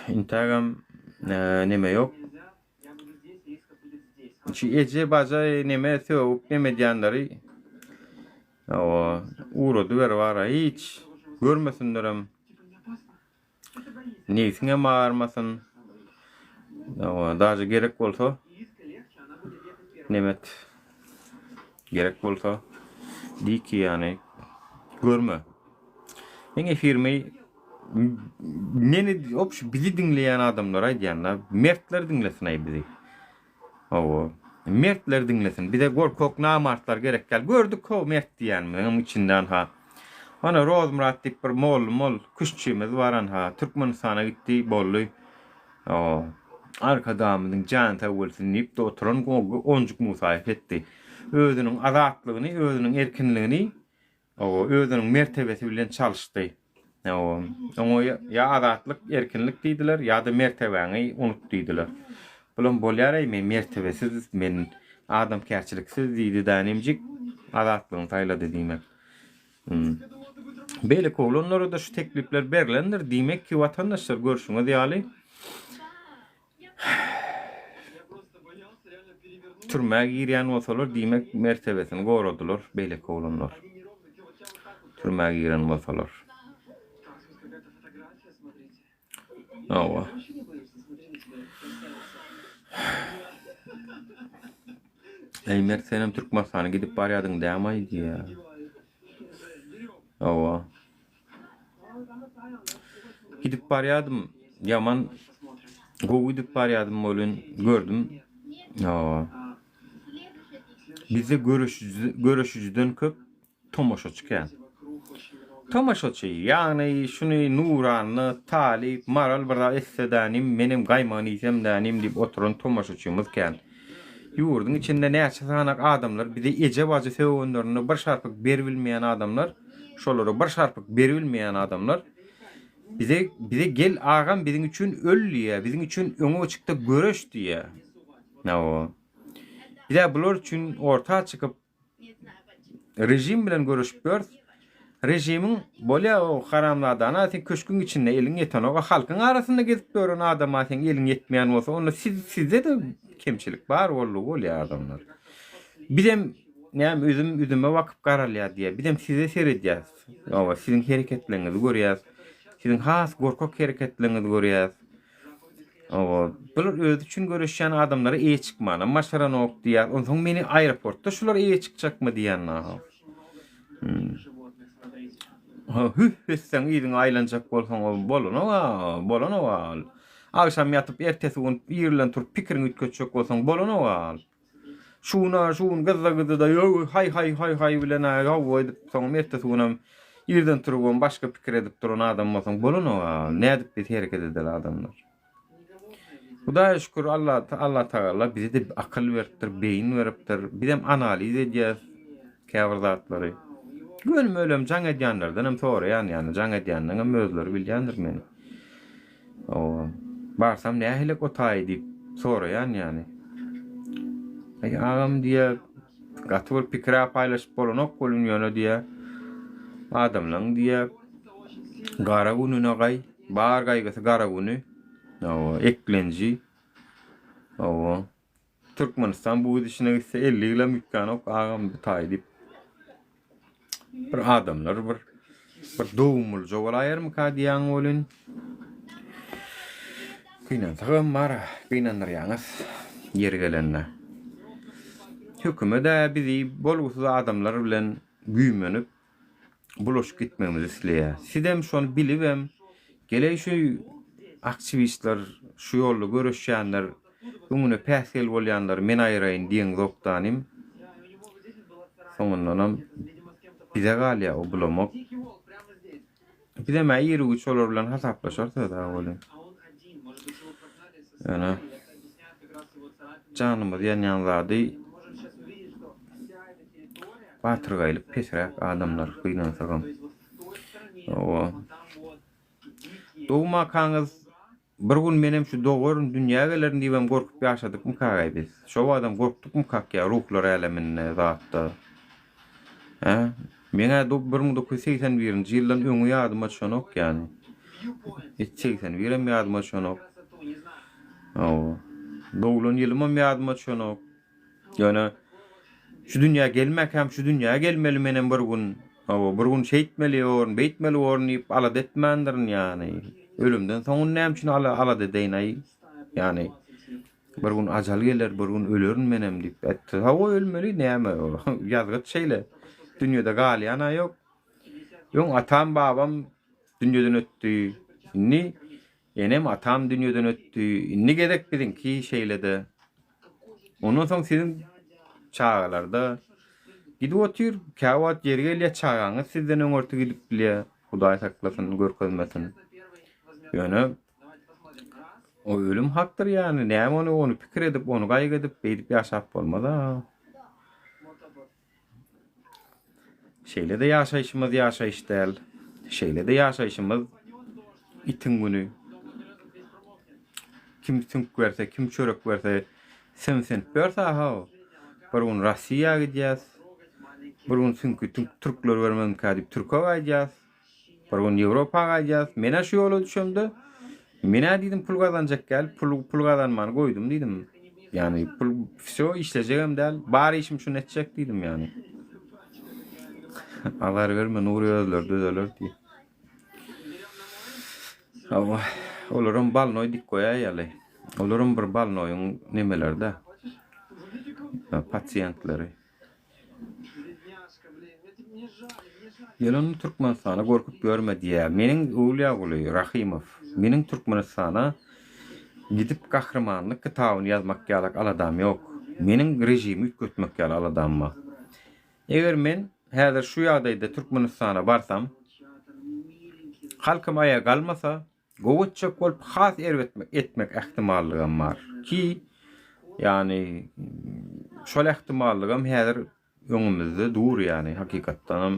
Intägem neme ýok. Şu eje baja neme sögüp neme edýänleri o ugradyber bara hiç görmesinlerem. Nebsiňem agyrmasyn. Hawa, daže gerek bolsa nemet gerek bolsa diý ki ýany görme. Meň efirimi meni obşi bizi diňleýän adamlara aýdýan-da, mertler diňlesin-aý bizi. Hawa. Mertler diňlesin. Bize gorkak namartlar gerek däl. Gördük how mert diýýänimiziňem içinde anha. Ana Rozmyrat diýip bir mollum ol küştçimiz bar anha. Türkmenistana gitdi boldy. Hawa. Arkadagymyzyň jany sag bolsun diýip-de oturan Onjuk Musaýew etdi. Özüniň azatlygyny, özüniň erkinligini Hawa, özüniň mertebesi bilen çalyşdy. Hawa, oňa ýa azatlyk, erkinlik diýdiler, ýa-da mertebäňi unut diýdiler. Bulam bolýar-aý, men mertebesiz, men adamkärçiliksiz diýdi dänimjik, azatlygyny saýlady diýmek. Beýleki oglanlara-da şu teklipler berlendir, diýmek ki, watandaşlar, görşüňiz ýaly, Türmä girýän bolsalar diýmek mertebesini goradylar beýleki oglanlar. Türmä giren bolsalar. Hawa. Eý Mert senem Türkmenistana gidip barýadyň dämaý diýýä. Hawa. Gidip barýadym. Ýaman gowy gidip barýadym welin gördüm. Hawa. Bizde göreşiji göreşijiden köp tomaşaçy kän. Tomaşaçy, ýagny şuny Nuranna, Talyp, Maral bir zat etse dänim, menem gaýmagyny iýsem dänim diýip oturan tomaşaçymyz kän. Ýurduň içinde näçe sanak adamlar bize eje-bajy sögenlerinde bir şarpyk beribilmeýän adamlar, şolara bir şarpyk beribilmeýän adamlar bize bize gel agam biziň üçin öl diýýär, biziň üçin öňe çykda göreş diýýär. Hawa. Bizä bular üçin orta çykyp Režim bilen göreşip ýörüs. Režimiň bolýa o haramzadana sen köşgüň içinde eliň ýetenok, a halkyň arasynda gezip ýören adama seň eliň ýetmeýän bolsa onda siz sizde-de kemçilik bar boldugy bolýa adamlar. Bizem näme üzüm üzüme bakyp garalýar diýýär. Bizem size seredýäs. Hawa siziň hereketleriňizi görýäs. Siziň has gorkak hereketleriňizi görýäs. Hawa, bular özi üçin göreşýän adamlara eýe çykmanam başaranok diýýär. Onsoň meni aeroportda şular eýe çykjakmy diýýän. Hmm. Ha, hüh etseň yzyňa aýlanjak bolsaň ol bolanok-a, bolanok-a ol. Agşam ýatyp ertesi gün ir bilen turup pikiriňi üýtgetjek bolsaň bolanok-a ol. Şu gün-ä, şu gün gyzza-gyzza-da ýöw, haý-haý, haý-haý bilen-ä hawa edip soňam ertesi günem irden turubam başga pikir edip duran adam bolsaň bolanok-a. Nädip biz hereket edeli adamlar. Hudaýa şükür Alla Allatagala bize-de akyl beripdir, beýin beripdir. Bizem analiz edýäs käbir zatlary. Gönümelem jaň edýänlerdenem soraýan ýany jaň edýänleňem özleri bilýändir meni. Hawa. Barsam nähilek o taýy diýip soraýan ýany. Aý agam diýýär, gaty bir pikir-ä paýlaşyp bolanok welin ýöne diýýär, adamlaň diýýär, gara gününe gaý, bar gaýgysy gara güni. Hawa, eklenji. Hawa. Türkmenistan bu gidişine gitse 50 ýylam ýitgänok agam bu taý diýip. Bir adamlar bir bir dogumlyja bolaýarmyka diýýän welin. Gynansagam bar, gynandyrýaňyz ýeri gelende. Hökümet-ä bizi bolgusyz adamlar bilen güýmenip bulaşyp gitmegimizi isleýär. Sizem şony bilibem, geleý şu aktiwistler, şu ýolda göreşýänler, öňüne päsgel bolýanlary men aýyraýyn diýeňzok danym. Soňundanam bize galýar o bulamak. Bizem-ä iru-giç olar bilen hasaplaşarys özä welin. Ýöne janymyz ýanýan zady batyrgaýlyk pesräk adamlar gynansagam. Hawa. Dogmakaňyz bir gün menem şu dogaryn dünýä gelerin diýibem gorkup ýaşadykmykagaý biz. Şo badam gorkdukmykak ýa ruhlar äleminde zatda. Hä? Meň-ä 1981-nji ýyldan öňi ýadyma düşenok ýany. Hiç 81-em ýadyma düşenok. Hawa. Doglan ýylymam ýadyma düşenok. Ýöne şu dünýä gelmäkäm şu dünýä gelmeli menem bir gün. Hawa, bir gün şeýtmeli borun, beýtmeli borun diýip alada etmändirin ýany. Ölümden soň näme üçin alada edeýin-aý? Ýany bir gün ajal geler, bir gün ölerin menem diýip. Hawa ölmeli näme? Ýazgyt şeýle. Dünýede galýan-a ýok. Öň atam babam dünýeden ötdi. Indi enem atam dünýeden ötdi. Indi gezek biziňki şeýle-de. Ondan soň siziň çagalarda gidip otyr. Käwagt ýeri gelýär çagaňyz sizden öňürti gidip bilýär. Hudaý saklasyn, görkezmesin. Ýöne o ölüm hakdyr ýany. Näme ony ony pikir edip, ony gaýgy edip beýdip ýaşap bolmaz-a. Şeýle-de ýaşaýşymyz ýaşaýyş däl. Şeýle-de ýaşaýşymyz itiň güni. Kim süňk berse, kim çörek berse, sömsenip ýörse-how. Bir gün Rossiýa gidýäs. Bir gün süňki türkler bermezmikä diýip türke gaýdýas. Bir gün Ýewropa gaýdýas. Men-ä şu ýola düşemde, men-ä diýdim pul gazanjak däl, pul pul gazanmany goýdum diýdim. Ýagny pul wsýo işlejegem däl, bar işim şuny etjek diýdim ýagny. Azar berme Nury özleri düzeler diý. Hawa, olaram balnoý dik goýaýaly. Olaram bir balnoýyň nemeleri-dä. Pasiýentleri. Gel onda Türkmenistana gorkup ýörme diýýär. Meniň Öwlýaguly Rahymow, meniň Türkmenistana gidip gahrymanlyk kitabyny ýazmak ýalak aladam ýok. Meniň režimi üýtgetmek ýaly aladam bar. Eger men häzir şu ýagdaýda Türkmenistana barsam, halkym aýaga galmasa, Gowy etjek bolup has erbet etmek ähtimallygam bar ki, ýagny şol ähtimallygam häzir öňümizde dur ýagny hakykatdanam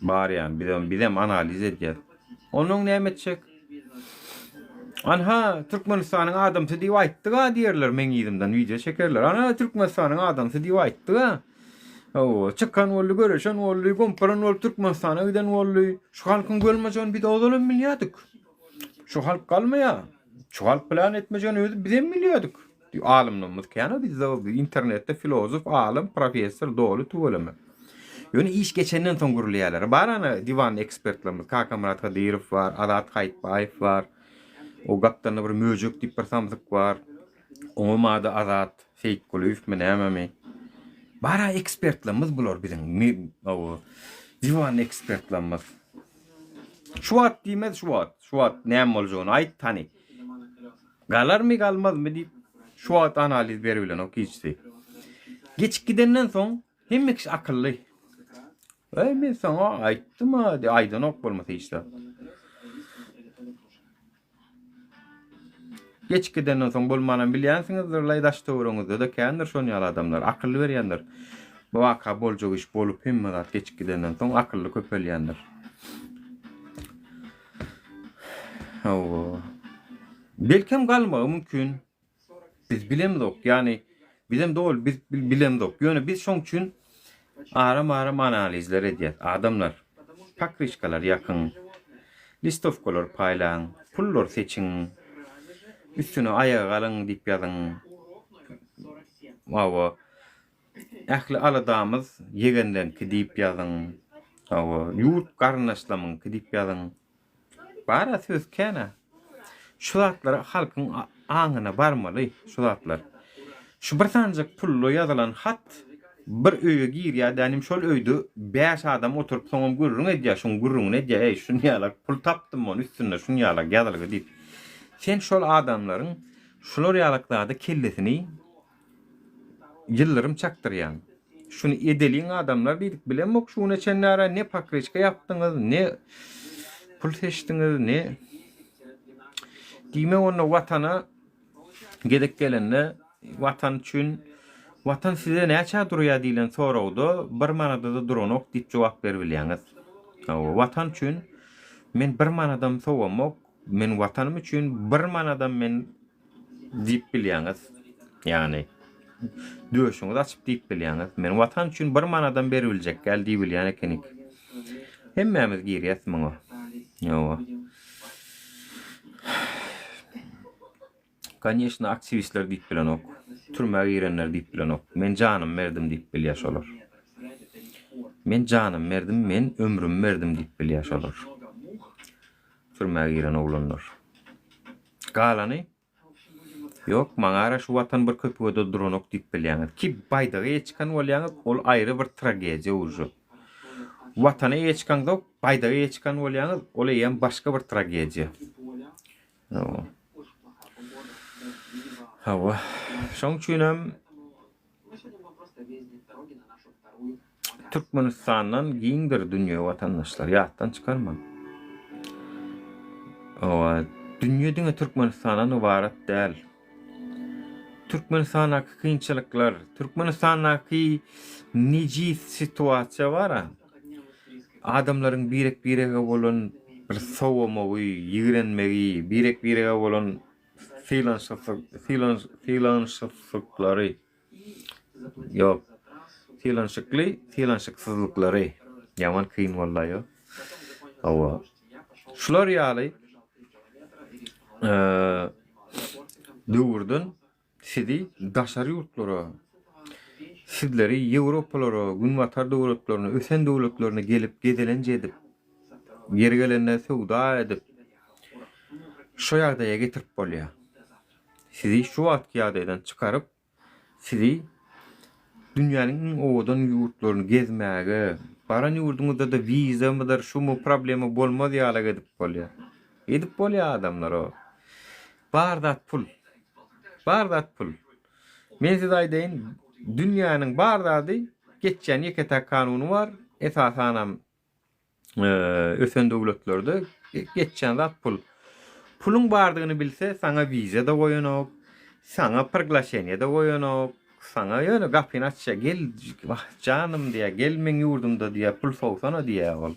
bar ýagny bizem bizem analiz edýäs. Onnoň näme etjek? Anha Türkmenistanyň adamsy diýip aýtdyga diýerler meň yzymdan wideo çekerler. Ana Türkmenistanyň adamsy diýip aýtdyga. Hawa, çykan boldy, göreşen boldy, gomparan bolup Türkmenistana giden boldy. Şu halkyň görmejegini biz ozalam bilýärdik. Şu halk galmaýar. Şu halk plan etmejegini özi bizem bilýärdik. Alymlarymyz kän bizde internetde filozof, alym, professor doly tüweleme. Ýöne iş geçenden soň gürleýärler. Bar ana diwanly ekspertlerimiz Kakamyrat Hydyrow bar, Azat Haýytbaýew bar. O gapdalynda bir möjek diýip bir samsyk bar. Oňam ady Azat Seýitgulyýewmi nämemi. Bar-a ekspertlerimiz bular biziň. Diwanly ekspertlerimiz. Şu wagt diýmez şu wagt. Şu wagt näme boljagyny aýt hany. Galarmy galmazmy diýip şu wagt analiz beribilenok hiçsi. Geçip gidenden soň hemme kişi akylly. Eý men saňa aýtdym-a diý aýdanok bolmasa hiç zat. Geçip gidenden soň bolmanam bilýänsiňizdir-laý daş-töweregiňizde-de kändir şon ýaly adamlar, akylly berýändir. Bu waka boljak iş bolup hemme zat geçip gidenden soň akylly köpelýändir. Hawa. Belkem galmagy mümkin. Biz bilemzok, ýagny bizem doly biz bilemzok. Ýöne biz şoň üçin aram-aram analizler edýäs. Adamlar, pakryşkalar ýakyň, listowkalar paýlaň, pullar seçiň, üstüne aýaga galyň diýip ýazyň. Hawa, ähli aladamyz ýegenleňki diýip ýazyň. Hawa, ýurt garyndaşlamyňky diýip ýazyň. Bar-a söz kän-ä. Şu zatlar halkyň aňyna barmaly, şu zatlar. Şu bir sanjak pully ýazylan hat bir öýe girýär dänim şol öýde bäş adam oturyp soňam gürrüň edýär, şuň gürrüňini edýär, eý şun ýalak pul tapdym ony üstünde şun ýalak ýazylgy diýip. Sen şol adamlaryň şular ýalak zada kellesini Ýyldyrym çakdyrýaň. Şuny edeliň adamlar diýdik bilemok şu güne çenli ara ne pakryçka ýapdyňyz ne pul seçdiňiz ne Diýmek onda watana gezek gelende watan üçin watan size näçä durýar diýlen soragda bir manada-da duranok diýip jogap beribilýäňiz. Hawa watan üçin men bir manadam sowamok men watanym üçin bir manadam men Diýip bilýäňiz. Ýagny. Döşüňizi açyp diýip bilýäňiz. Men Watan üçin bir manadam beribiljek däl diýibilýän ekenik. Hemmämiz girýäs muňa. Ýowa. Koneçno aktiwistler diýip bilenok. Türmä girenler diýip bilenok. Men janymy berdim diýip bilýär şolar. Men janymy berdim, men ömrümi berdim diýip bilýär şolar. Türmä giren oglanlar. Galany Ýok, maňa-ra şu watan bir köpüge-de duranok diýip bilýäňiz. Ki baýdaga eýe çykan bolýaňyz, ol aýry bir tragediýa uje. Watana eýe çykaňzok, baýdaga eýe çykan bolýaňyz, ol eýýäm başga bir tragediýa. Hawa. Hawa. Şoň üçinem Türkmenistandan giňdir dünýe watandaşlar ýatdan çykarmaň. Hawa, dünýe diňe Türkmenistandan ybarat däl. Türkmenistandaky kynçylyklar, Türkmenistandaky nejis situasiýa bar-a. Adamlaryň birek-birege bolan bir sowamagy, ýigrenmegi, birek-birege bolan sylanyşsyzlyklary, ýok, sylanyşykly sylanyşyksyzlyklary, ýaman kyn boldy-aý o. Hawa. Şular ýaly döwürden sizi daşary ýurtlara, sizleri Ýewropalara, Günbatar döwletlerine, ösen döwletlerine gelip gezelenç edip, ýeri gelende söwda edip, şo ýagdaýa getirip bolýar. Sizi şu wagtky ýagdaýdan çykaryp, sizi dünýäniň iň owadan ýurtlaryny gezmäge, baran ýurduňyzda-da wizamydyr, şumy problema bolmaz ýalak edip bolýar. Edip bolýar adamlar o. Bar zat pul. Bar zat pul. Men size aýdaýyn, dünýäniň bar zady geçýän ýeke-täk kanuny bar, esasanam ösen döwletlerde geçýän zat pul. Puluň bardygyny bilse, saňa wiza-da goýanok, saňa priglaşeniýe-de goýanok, saňa ýöne gapyny açýar, gel, wah, janym diýýär, gel meň ýurdumda diýýär, pul sowsana diýýär ol.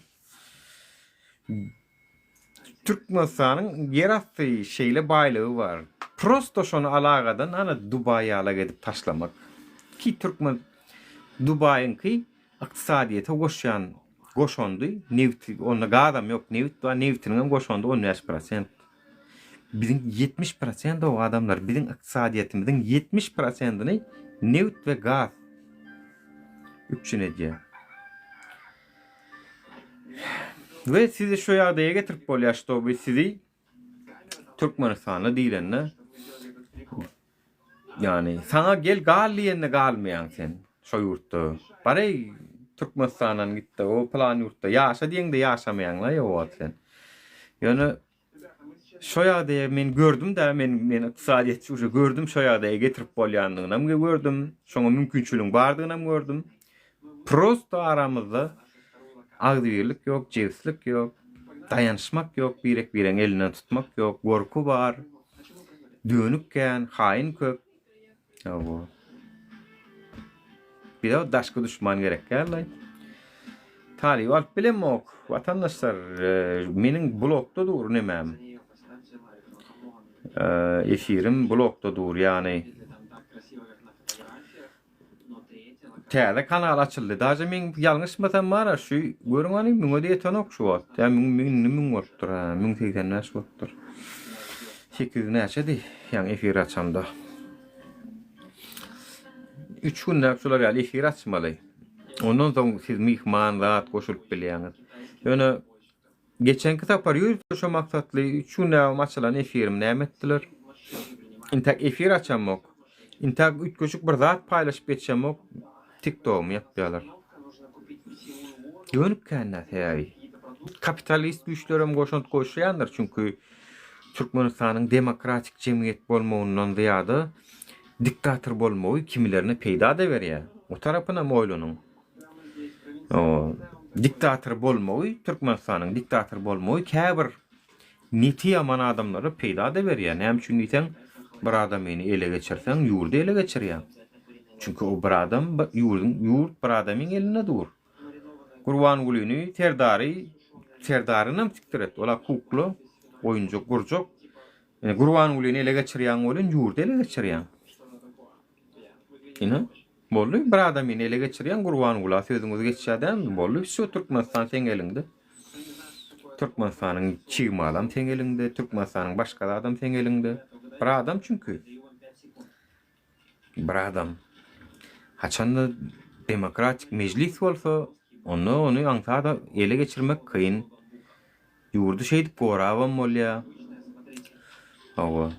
Türkmenistanyň ýerasty şeýle baýlygy bar. Prosto şony alagadan ana Dubaý ýalak edip taşlamak. Ki türkmen Dubaýyňky ykdysadyýete goşýan goşandy nebti onda gazam ýok nebit bar nebitiniňem goşandy 15 prosent. Biziň 70 prosent o adamlar biziň ykdysadyýetimiziň 70 prosentini nebit we gaz üpjün edýär. We sizi şu ýagdaýa getirip bolýar, ştoby sizi Türkmenistanda diýlende ýagny saňa gel gal diýende galmaýaň sen şo ýurtda. Bareý Türkmenistandan gitde o pylan ýurtda ýaşa diýeňde ýaşamaýaňla o wagt sen. Ýöne Şo ýagdaýa men gördüm-dä, men men ykdysadyýetçi uje gördüm şo ýagdaýa getirip bolýandygynam gördüm, şoňa mümkinçiligiň bardygynam gördüm. Prosto aramyzda agzybirlik ýok, jebislik ýok, daýanyşmak ýok, birek-biregiň elinden tutmak ýok, gorky bar, dönük kän, haýyn köp. Hawa. Bize daşky duşman gerek däl-laý. Talyp alyp bilemok. Watandaşlar, meniň blokda dur nemäm. Efirim blokda dur, ýagny Täze kanal açyldy. Daže men ýalňyşmasam bar-a şu görüň hany müňe-de ýetenok şu wagt. Ýa müň müň indi müň bolupdyr. Ha, 1085 bolupdyr. 800 näçedi ýaňy efir açamda. 3 günläp şular ýaly efir açmaly. Ondan soň siz myhman zat goşulyp bilýäňiz. Ýöne Geçenki sapar ýörite şo maksatly üç günläbem açylan efirimi näme etdiler? Intäk efir açamok. Intäk üýtgeşik bir zat paýlaşyp geçemok. TikTogymy ýapýarlar. Dönüp känä sebäbi. Kapitalist güýçlerem goşant goşýandyr çünki Türkmenistanyň demokratik jemgyýet bolmagyndan zyýada diktator bolmagy kimilerine peýda-da berýär. O tarapynam oýlanyň. Diktator bolmagy, Türkmenistanyň diktator bolmagy käbir neti ýaman adamlara peýda-da berýär. Näme üçin diýseň, bir adamyny ele geçirseň, ýurdy ele geçirýäň. Çünki o bir adam ýurduň ýurt bir adamyň elinde dur. Gurbangulyny, Serdary, Serdarynam sikdir et. Ola kukla, oýunjak, gurjak. Gurbangulyny ele geçirýäň welin, ýurdy ele geçirýäň. Ine, boldy. Bir adamyny ele geçirýäň, Gurbangula sözüňiz geçýär dälmi? Boldy, wsýo, Türkmenistan seň eliňde. Türkmenistanyň çig malam seň eliňde, Türkmenistanyň başga zadam seň eliňde. Bir adam çünki. Bir adam. Haçanda demokratik mejlis bolsa, onda ony aňsat ele geçirmek kyn. Ýurdy şeýdip gorabam bolýar. Hawa.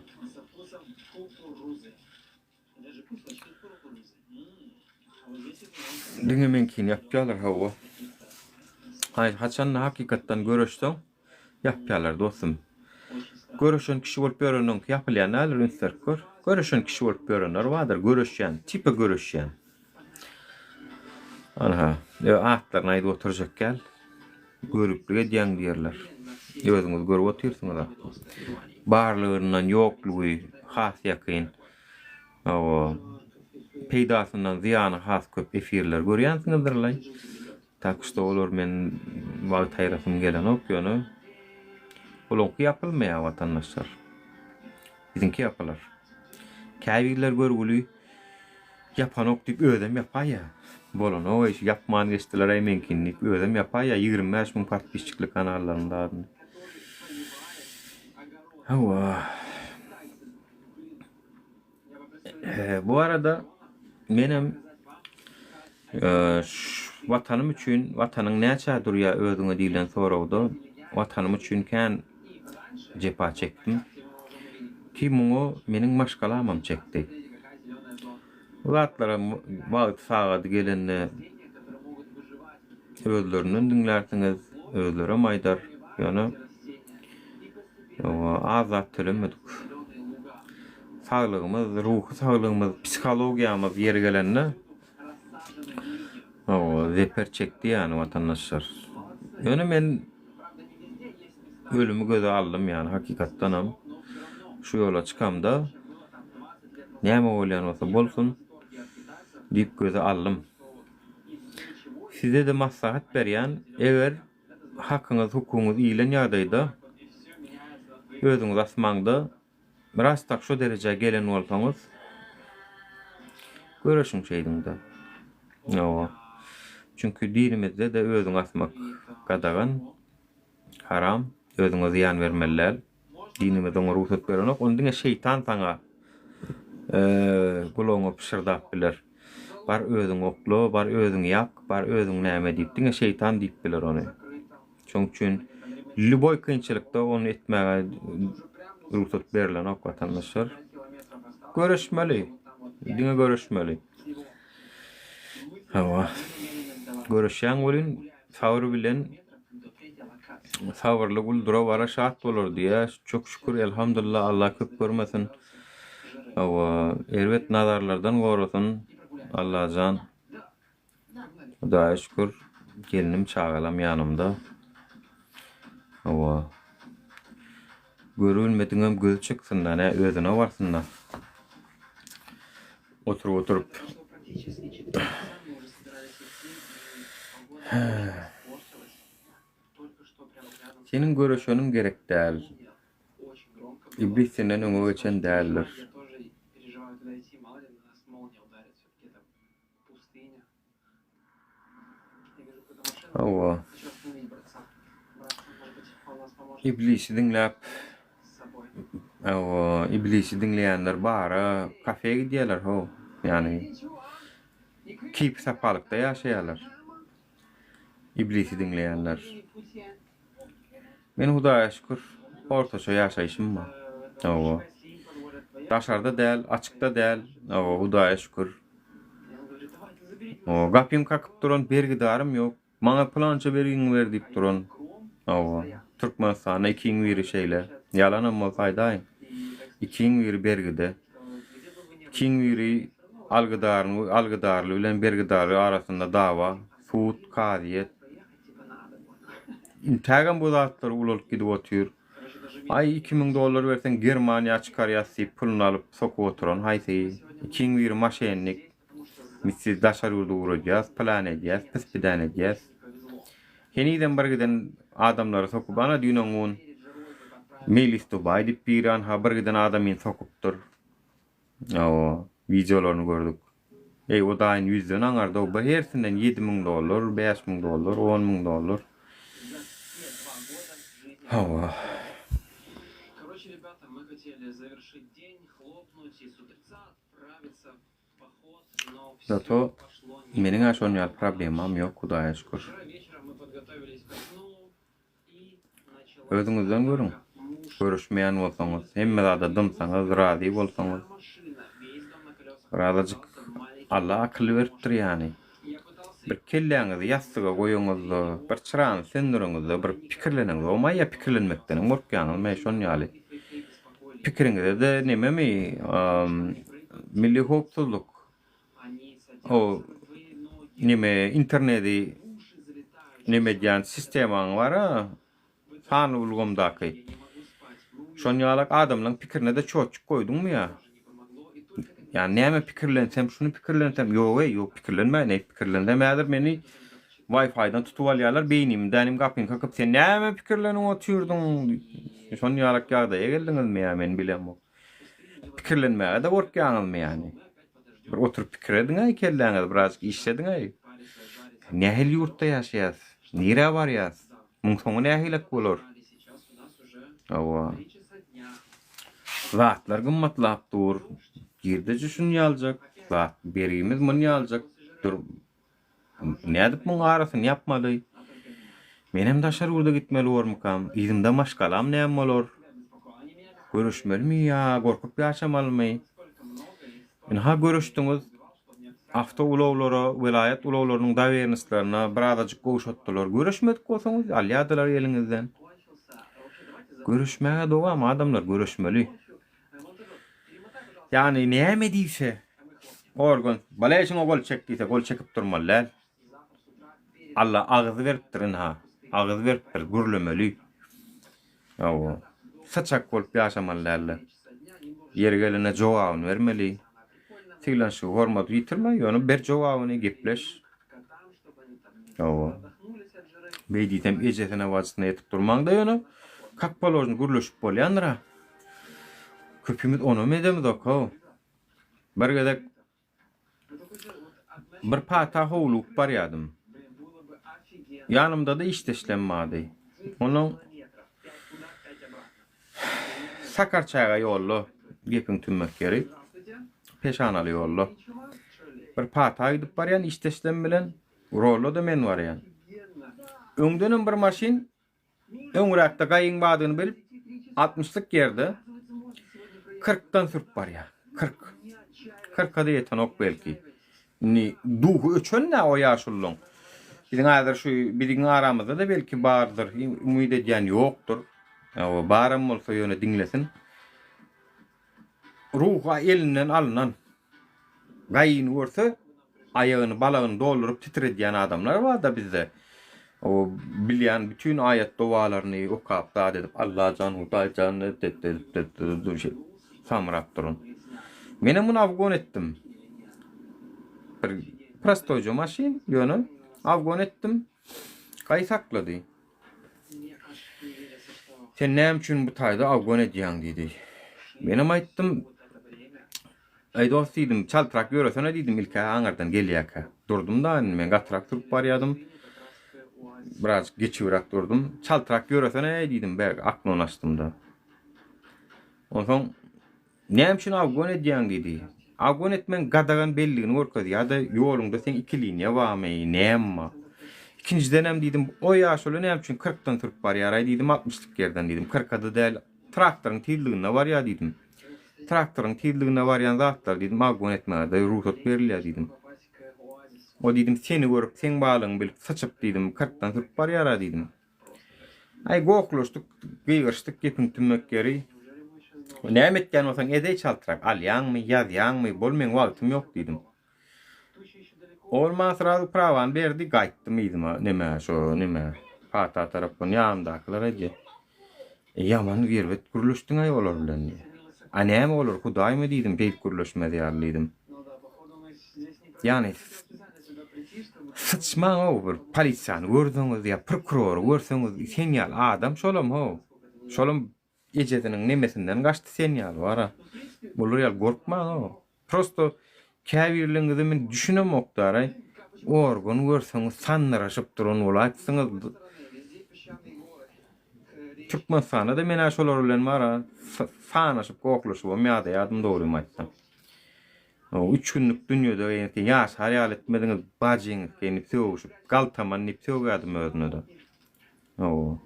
Diňe meňkini ýapýarlar hawa. Haý haçanda hakykatdan göreşseň ýapýarlar dostum. Göreşen kişi bolup ýöreniňki ýapylýan däldir üns berip gör. Göreşen kişi bolup ýörenler bardyr göreşýän tipa göreşýän. Anha atlaryny aýdyp oturjak däl. Göriplik edýäň diýerler. Özüňiz görüp otyrsyňyz-a. Barlygyndan ýoklugy has ýakyn. Hawa. Peýdasyndan zyýany has köp efirler görýänsiňizdirlaý. Tak şto olar men wagt aýyrasym gelenok ýöne olaňky ýapylmaýar watandaşlar. Biziňki ýapylar. Käbirler görgüli Ýapanok diýip özem ýapaýýa. Bolanok-aý şu ýapman geçdiler-aý meňkini diýip özem ýapaýýa 25 müň podpisçikli kanallaryň zadyny. Hawa. Bu arada menem watanym üçin watanyň näçä durýa özüňe diýlen soragda watanym üçin kän jepa çekdim. Ki muňa meniň maşgalamam çekdi. Bu zatlara wagty sagady gelende özlerinden diňlärsiňiz, özlerem aýdar. Ýöne az zat tölemedik. Saglygymyz, ruhy saglygymyz, psihologiýamyz ýeri gelende zeper çekdi ýany watandaşlar. Ýöne men Ölümi göze aldym ýany hakykatdanam şu ýola çykamda näme bolýan bolsa bolsun diýip göze aldym. Sizede maslahat berýän eger hakyňyz hukugyňyz iýilen ýagdaýda özüňizi asmaňda Biraz tak şo derejä gelen bolsaňyz göreşiň şeýdiňde. Hawa. Çünki dinimizde-de özüňi asmak gadagan, haram, özüňe zyýan bermeli däl. Dinimiz oňa rugsat berenok. Ony diňe şeýtan saňa gulagyňa pyşyrdap biler. Bar özüňi okla, bar özüňi ýak, bar özüň näme diýip, diňe şeýtan diýip biler ony. Şoň üçin lýuboý kynçylykda ony etmäge rugsat berilenok watandaşlar. Göreşmeli. Diňe göreşmeli. Hawa. Göreşýäň welin sabyr bilen sabyrly gul dura bara şat bolar diýýär. Çok şükür elhamdulillah Allah köp görmesin. Hawa, erbet nazarlardan gorasyn Allajan. Hudaýa şükür, gelnim, çagalam ýanymda. Hawa. Görülmediňem gözi çyksyn-da, nä özüne barsyn-da. Oturyp-oturyp. Seniň göreşeniň gerek däl. Iblis senden öňe geçen däldir. Hawa. Iblisi diňläp, hawa, iblisi diňleýänler bara kafe gidýärler, how. Ýagny keýpi-sapalykda ýaşaýarlar. Iblisi diňleýänler. Men Hudaýa şükür, ortaça ýaşaýşym bar. Hawa. Daşarda däl, açykda däl. Hawa, Hudaýa şükür. Hawa, gapym kakyp duran bergidarym ýok. Maňa pylança bergiňi ber diýip duran. Hawa, Türkmenistanda ikiň biri şeýle. Ýalanam bolsa aýdaýyn. Ikiň biri bergide. Ikiň biri algydaryny, algydarly bilen bergidarly arasynda dawa, sud, kazyýet. Intägem bu zatlar ulalyp gidip otyr. Aý 2000 dollar berseň Germaniýa çykarýas diýip puluny alyp sokup oturan haýsy? Ikiň biri maşennik. Biz sizi daşary ýurda ugradýas, pylan edýäs, pis-pidän edýäs. Henizem bir giden adamlary sokup ana düýn oňun Meýlis Dubaý diýip biri anha bir giden adamyny sokupdyr. Hawa, wideolaryny gördük. Eý o daýyn ýüzden aňarda bir hersinden 7000 dollar, 5000 dollar, 10000 dollar. Hawa. Zato meniň-ä şon ýaly problemam ýok Hudaýa şükür. Özüňizden görüň. Görüşmeýän bolsaňyz, hemme zada dymsaňyz, razy bolsaňyz. Birazajyk Alla akyl beripdir ýany. Bir kelläňizi ýassyga goýaňyzda, bir çyrany söndüreňizde bir pikirleneňizokmy ýa pikirlenmekdenem gorkýaňyzmy şon ýaly. Pikiriňize-de nememi milli howpsuzlyk o neme interneti neme edýän sistemaň bar-a sanly ulgamdaky. Şon ýalak adamlaň pikirine-de çotçuk goýduňmy ýa? Ýa näme pikirlensem, şuny pikirlensem, ýog-eý, ýok pikirlenmäýin, eý pikirlensem häzir meni Wi-Fi-dan tutup alýarlar, beýnimi dänim gapyny kakyp, sen näme pikirlenip otyrdyň? Şon ýalak ýagdaýa geldiňizmi ýa men bilemok. Pikirlenmäge-de gorkýaňyzmy ýany? Bir oturyp pikir ediň-aý, kelläňizi birazjyk işlediň-aý. Nähili ýurtda ýaşaýas? Nirä barýas? Muň soňy nähilek bolar? Hawa. Zatlar gymmatlap dur. Girdeji şun ýaljak, zat bergimiz mun ýaljak. Dur. Nädip muň arasyny ýapmaly? Menem daşary ýurda gitmeli bormukam? Yzymda maşgalam näme bolar? Göreşmelimi ýa gorkup ýaşamalymy? Ynha göreşdiňiz. Awtoulaglara, welaýat ulaglarynyň dowernosslaryna birazajyk gowşatdylar. Göreşmedik bolsaňyz, alýardylar eliňizden. Göreşmäge dowam adamlar, göreşmeli. Ýagny näme diýse, organ, bala şuňa gol çek diýse, gol çekip durmaly däl. Alla agyz beripdir ynha, agyz beripdir, gürlemeli. Hawa, syçak bolup ýaşamaly däldi. Ýeri gelende jogabyny bermeli. Sylanşygy, hormaty ýitirme, ýöne ber jogabyny, gepleş. Hawa. Beý diýsem ejesine bajysyna ýetip durmaň-da ýöne kak položno gürleşip bolýandyr-a. Köpimiz onam edemizok-how. Bir gezek Bir pata howlugyp barýadym. Ýanymda-da işdeşlem bardy. Onuň Sakarçäge ýolda, gepiň tümmek ýeri, Peşanaly ýolda. Bir pata gidip barýan işdeşlem bilen, rolda-da men barýan. Öňdenem bir maşyn Öňräkde gaýyň badyny bilip, altmyşlyk ýerde kyrkdan sürüp barýar. 40. Kyrka-da ýetenok belki. Indi duhy öçen-dä o ýaşululyň. Biziň häzir şu biziň aramyzda-da belki bardyr, umyt edýän ýokdur. Hawa, baram bolsa ýöne diňlesin. Ruhy elinden alnan gaýyny görse, aýagyny, balagyny dolduryp titredýän adamlar bar-da bizde. O bilýän bütin aýat dowalaryny okap zat edip, Allajan, Hudaýjan samrap duran. Menem muny awgon etdim. Bir prostoýja maşyn, ýöne awgon etdim. Gaý saklady. Sen näme üçin bu taýda awgon edýäň diýdi. Menem aýtdym, Aý dost diýdim, çaltrak ýöresene diýdim, ilk-ä aňyrdan gelýärkä. Durdum-da indi men gatyrak sürüp barýardym. Birazjyk geçibräk durdum. Çaltrak ýöresene-eý diýdim, bärde oknony açdym-da. Onsoň Näme üçin awgon edýäň diýdi. Awgon etmegiň gadagan belligini görkez ýa-da ýoluňda seň iki liniýa barmy, näme bar. Ikinjidenem diýdim, o ýaşuly näme üçin kyrkdan sürüp barýaraý diýdim, altmyşlyk ýerden diýdim. Kyrkada däl, traktoryň tizliginde barýar diýdim. Traktoryň tizliginde barýan zatlar diýdim, awgon etmäge-de rugsat berilýär diýdim. O diýdim, seni görüp, seň barlygyňy bilip, syçyp diýdim, kyrkdan sürüp barýara diýdim. Aý goklaşdyk, gygyryşdyk gepiň tümmek ýeri. Näme etýän bolsaň edeý çaltrak, alýaňmy, ýazýaňmy, bol meň wagtym ýok diýdim. Ol maňa srazu prawany berdi, gaýtdym yzyma, neme şo neme pata tarapdan ýanymdakylar aýdýar. E, ýaman erbet gürleşdiň-aý olar bilen diýýär. A näme olar hudaýmy diýdim, beýdip gürleşmez ýaly diýdim. Ýagny Syçmaň-ow bir polisiýany görseňiz ýa prokurory görseňiz sen ýaly adam şolam how. Şolam ejesiniň nemesinden gaçdy sen ýaly bara. Bular ýaly gorkmaň-ow. Prosto. Käbirleriňize men düşünemok daraý. Organ görseňiz sandyraşyp duran bolaýypsyňyz. Türkmenistanda-da men-ä şolar bilen bar-a, sanaşyp goklaşybam ýadaýardym dogrymy aýtsam. Üç günlük dünýede ensi ýaşar ýaly etmediňiz bajyňyz diýip sögüşip, galtaman diýip sögýärdim özüne-de. Hawa.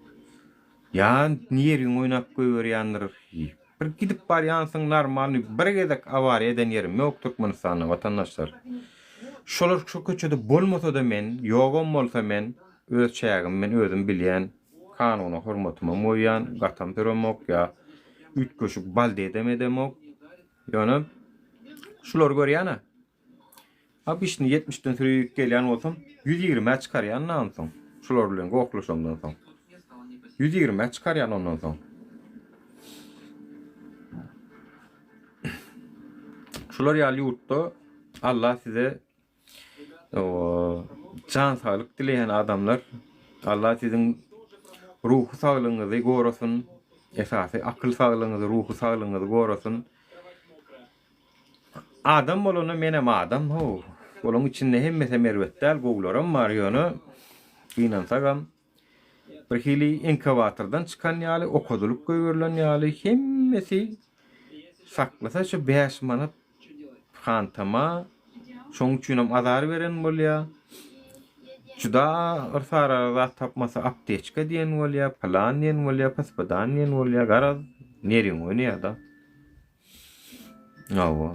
Ýa neriň oýnap goýberýändir. Bir gidip barýansyň normalny bir gezek awariýa eden ýerim ýok Türkmenistanda watandaşlar. Şolar şu köçede bolmasa-da men, ýogam bolsa men öz çägimi men özüm bilýän, kanuna hormatymam goýýan, gatam süremok ýa üýtgeşik baldedem edemok. Ýöne şulary görýän-ä. Obyçny ýetmişden sürüp gelýän bolsam, ýüz ýigrimä çykarýan-da onsoň. Şular bilen gohlaşamdan soň. Ýüz ýigrimä çykarýan ondan soň. Şular ýaly ýurtda Allah size jan saglyk dileýän adamlar. Allah siziň ruhy saglygyňyzy gorasyn. Esasy akyl saglygyňyzy, ruhy saglygyňyzy gorasyn. Adam bolanda menem adam how. Olaň içinde hemmesem erbet däl, gowularam bar ýöne gynansagam bir hili inkubatordan çykan ýaly, okadylyp goýberilen ýaly hemmesi saklasa şu 5 manat hantama şoň üçinem azar beren bolýa. Juda yrsarara zat tapmasa apteçka diýen bolýa, pylan diýen bolýa, pysbydan diýen bolýa, garaz neriň oýnaýada. Hawa.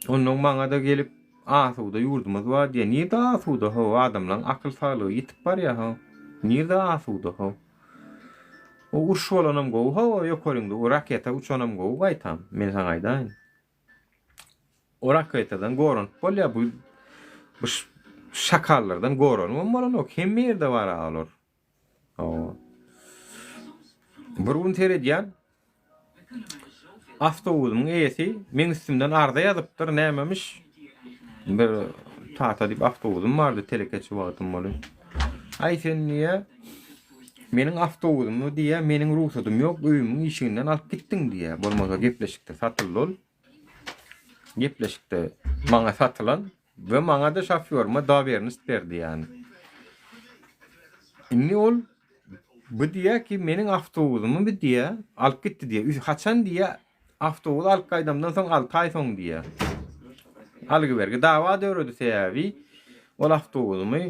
Onnoň maňa-da gelip asuda ýurdumyz bar diýýär. Nirde asuda how? Adamlaň akyl saglygy ýitip barýar how. Nirde asuda how? O uruş bolanam gowy how, ýokaryňda o raketa uçanam gowy gaýtam. Men saňa aýdaýyn. O raketadan goranyp bolýar bu bu şakallardan goranybam bolanok. Hemme ýerde bar olar. Hawa. Bir gün seredýän awtobusyň eýesi meň üstümden arza ýazypdyr, nämemiş? Bir Tata diýip awtobusym bardy, telekeçi wagtym boly. Aý sen diýýä, meniň awtobusymy diýýä, meniň rugsadym ýok, öýümiň işiginden alyp gitdiň diýýä. Bolmasa gepleşikde satyldy ol. Gepleşikde maňa satylan we maňa-da şofýoryma dowernost berdi ýany. Indi ol bu diýýär ki, meniň awtobusymy bu diýýär, alyp gitdi diýýär. Haçan diýýär, awtobusy alyp gaýdamdan soň 6 aý soň diýýär. Algy-bergi dawa döredi sebäbi ol awtobusymy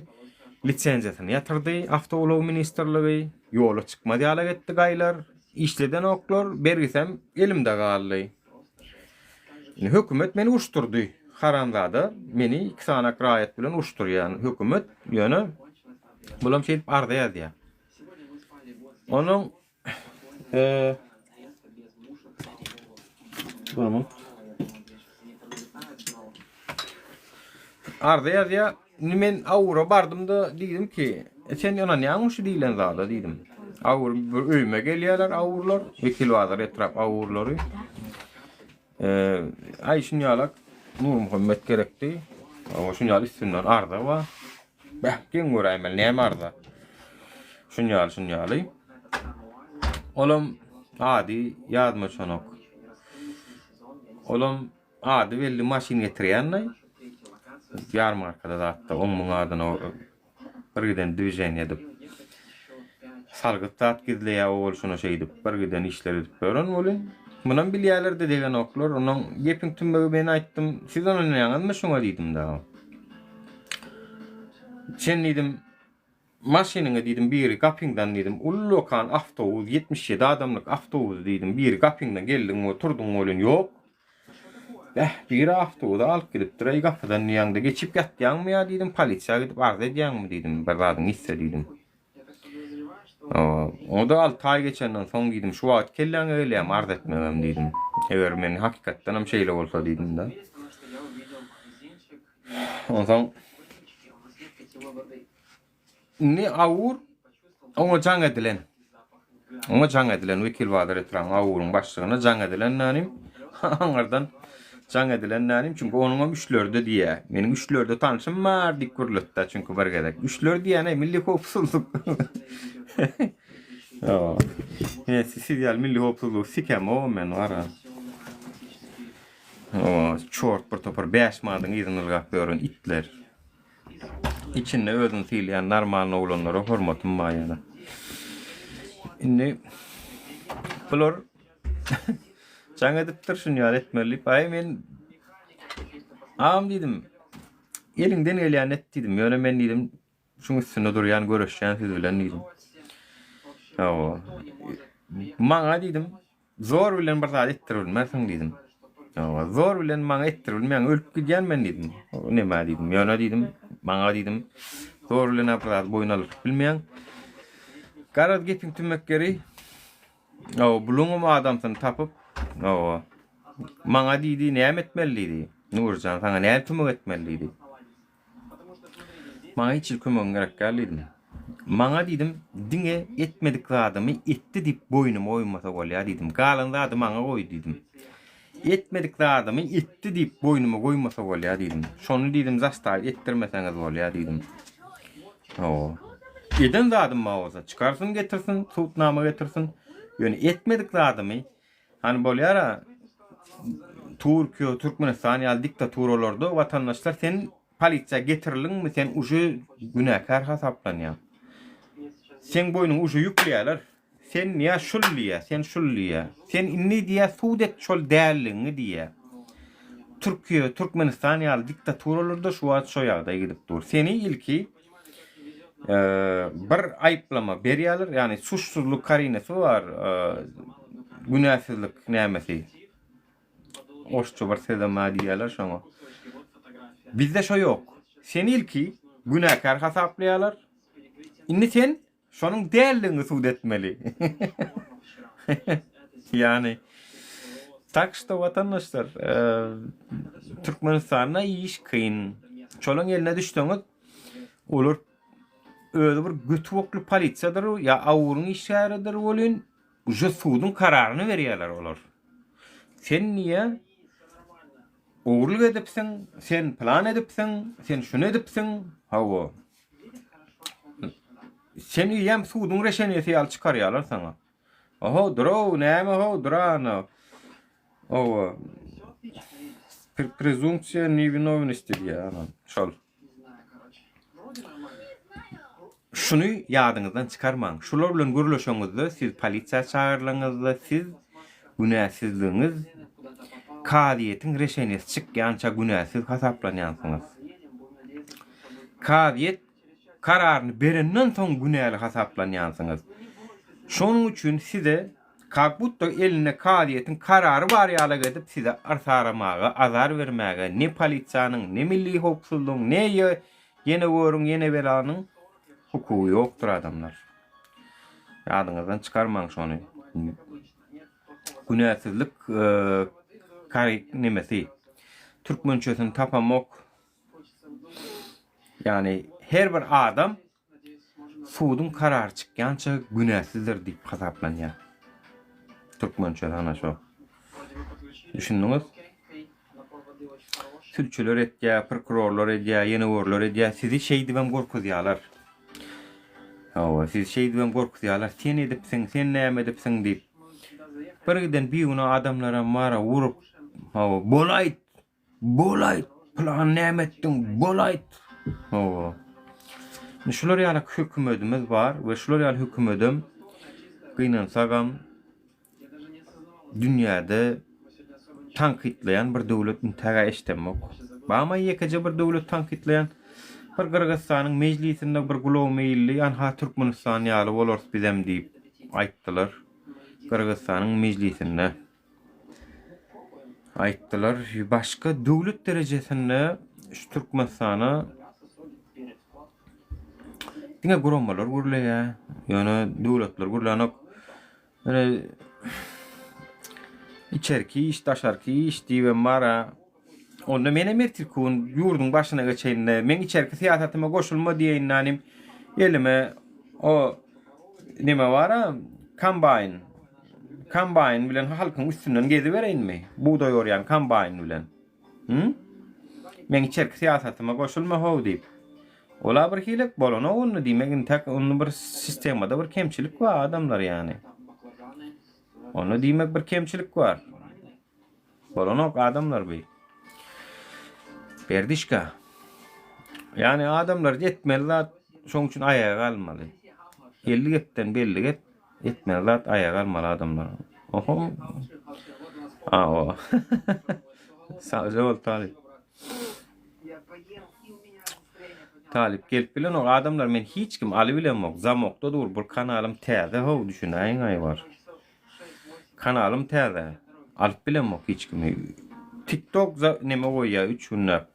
lisenziýasyny ýatyrdy awtoulag ministrligi, ýola çykmaz ýalak etdi gaýlar, işledenoklar, bergisem elimde galdy. Indi hökümet meni uruşdyrdy. Haramzada meni iki sanak raýat bilen uruşdyrýan hökümet ýöne bulam şeýdip arza ýazýar. Onuň e, arza ýazýar. Indi men Awura bardym-da diýdim ki, e, sen ynanýaňmy şu diýlen zada diýdim. Awur bir öýüme gelýärler awurlar, Wekilbazar etrap awurlary. E, aý şun ýalak Nurmuhammet gerekdi. Awa şun ýaly üstünden arza bar. Bäh, geň göräýmeli, näme arza? Şun ýaly, şun ýaly. Olam ady ýadyma düşenok. Olam Ady belli maşyn getirýänlaý. Ýarmarkada zatda oň muň adyna bir giden dwiženiýe edip salgyt zat gizleýär o bolşuna şeýdip bir giden işler edip ýören welin munam bilýärler-de degenoklar. Onuň gepiň tümmegi men aýtdym siz ynanýaňyzmy şuňa diýdim dagy. Sen diýdim Maşynyňy diýdim biri gapyňdan diýdim ullakan awtobus 77 adamlyk awtobus diýdim biri gapyňdan geldiň we turduň welin ýok. Bäh biri awtobusa alyp gidipdir eý gapydan diýýäňde geçip ýatýaňmy ýa diýdim polisiýa gidip arz edýäňmi diýdim bir zadyň ýitse diýdim. Oda 6 aý geçenden soň diýdim şu wagt kelläňe gelýämi arz etmegem diýdim. Eger men hakykatdanam şeýle bolsa diýdim-de. Onsoň Indi Awur oňa jaň edilen. Oňa jaň edilen Wekilbazar etrabynyň Awuryň başlygyna jaň edilen nänim? Aňardan jaň edilen nänim? Çünki onuň hem üçlerde diýýär. Meniň üçlerde tanşym bar diýip gürletdi çünki bir gezek. Üçler diýýän milli howpsuzlyk. Ýa. Siz ýaly milli howpsuzlygy sikemok men gara. Çort bir topar. topar 5 manadyň yzyny ylgap ýören itler. Içinde özüni sylaýan normalny oglanlara hormatym bar ýöne. Indi bular jaň edipdir şuny ýaly etmeli diýip. Aý men agam diýdim. Eliňden gelýänini et diýdim. Ýöne men diýdim şuň üstünde durýan göreşýän siz bilen diýdim. Hawa. Maňa diýdim Zor bilen bir zat etdirip bilmersiň diýdim. Hawa, zor bilen maňa etdirip bilmeýäň, ölüp gidýän men diýdim. Neme diýdim, ýöne diýdim, maňa diýdim, zor bilen bir zat boýun aldyryp bilmeýäň. Garaz gepiň tümmek ýeri, hawa, buluňam adamsyny tapyp, hawa, maňa diýdi, näme etmeli diýdi. Nurjan, saňa näme kömek etmeli diýdi. Maňa hiç hili kömegiň gerek däl diýdim. Maňa diýdim, diňe etmedik zadymy etdi diýip boýnuma goýmasa bolýar diýdim. Galan zady maňa goý diýdim. Etmedik zadymy etdi diýip boýnuma goýmasa bolýar diýdim. Şony diýdim zastaw etdirmeseňiz bolýar diýdim. Hawa. Eden zadym bar bolsa çykarsyn getirsin, subutnama getirsin. Ýöne etmedik zadymy Hany bolýara Türkiýe, Türkmenistan ýaly diktaturalarda watandaşlar sen polisiýa getirildiňmi sen uje günäkär hasaplanýaň. Seň boýnuňa uje ýükleýärler. Sen ýa şul diýýär, sen şul diýýär. Sen indi diýýär sud et şol dälligiňi diýýär. Türkiýe, Türkmenistan ýaly diktaturalarda şu wagt şo ýagdaý gidip dur. Seni ilki bir aýyplama berýärler, ýagny suçsuzlyk karinesi bar, günäsizlik nämesi. Orsça bir sözem bar diýýärler şoňa. Bizde şo ýok. Seni ilki günäkär hasaplaýarlar. Indi sen Şonuň däldigini sud etmeli. Ýagny tak şto watandaşlar Türkmenistanda iş kyn. Şolaň eline düşseňiz olar özi bir göti bokly polisiýadyr ýa awuryň işgäridir welin uje suduň kararyny berýärler olar. Sen niýe ogurlyk edipsiň, sen plan edipsiň, sen şuny edipsiň, hawa. Sen eýýäm suduň reşeniýesi ýaly çykarýarlar saňa. Oho, durow, näme how, durana. Owa. Prezumpsiýa newinovnosti diýýär, ana, şol. Şuny ýadyňyzdan çykarmaň. Şular bilen gürleşeňizde, siz polisiýa çagyrlaňyzda, siz günäsizligiňiz kazyýetiň reşeniýesi çykýança günäsiz hasaplanýansyňyz. Kazyýet kararyny berenden soň günäli hasaplanýansyňyz. Şonuň üçin size kak budda elinde kazyýetiň karary bar ýalak edip size yrsaramaga, azar bermäge ne polisiýanyň, ne milli howpsuzlygyň, ne ýene görüň, ýene belanyň hukugy ýokdur adamlar. Ýadyňyzdan çykarmaň şony. Günäsizlik nemesi. Türkmençesini tapamok. Ýagny her bir adam suduň karary çykýança günäsizdir diýip hasaplanýar. Türkmençe ana şo. Düşündiňiz? Sülçüler etýär, prokurorlar edýär, ýene görler edýär. Sizi şeýdibem gorkuzýarlar. Hawa, sizi şeýdibem gorkuzýarlar. Sen edipsiň, sen näme edipsiň diýip. Bir giden bigünä adamlaram bar-a urup, hawa, bolaýt, Bolaýt, plan näme etdiň, bolaýt. Hawa. Indi şular ýaly hökümetimiz bar we şular ýaly hökümedem gynansagam dünýäde tankytlaýan bir döwlet intägä eşdemok. Barmy ýekeje bir döwlet tankytlaýan? Bir Gyrgyzystanyň mejlisinde bir gulagyma ildi, anha Türkmenistan ýaly bolarys bizem diýip aýtdylar. Gyrgyzystanyň mejlisinde. Aýtdylar, başga döwlet derejesinde şu Türkmenistana diňe guramalar gürleýär, ýöne döwletler gürlänok. Ýöne içerki iş, daşarky iş diýibem bar-a. Onda menem ertirki gün ýurduň başyna geçeýin-de, meň içerki syýasatyma goşulma diýeýin nanim elime o neme bar-a, kombaýn. Kombaýn bilen halkyň üstünden gezibereýinmi? Bugdaý orýan kombaýn bilen. Hü? Meň içerki syýasatyma goşulma how diýip. Ola bir hilek bolanok onda diýmek intäk onda bir sistemada bir kemçilik bar adamlar ýany. Onda diýmek bir kemçilik bar. Bolanok adamlar bi. Berdişka. Ýani adamlar etmeli zat şoň üçin aýaga galmaly. 50 gepden belli gep etmeli zat aýaga galmaly adamlar. Oho. Awa. Sagja bol Talyp. Talyp gelip bilenok adamlar men hiç kim alybilemok zamokda dur bul kanalym täze how düşünäýiň aý bar. Kanalym täze. Alyp bilemok hiç kimi. TikTok neme goýýar 3 günläp.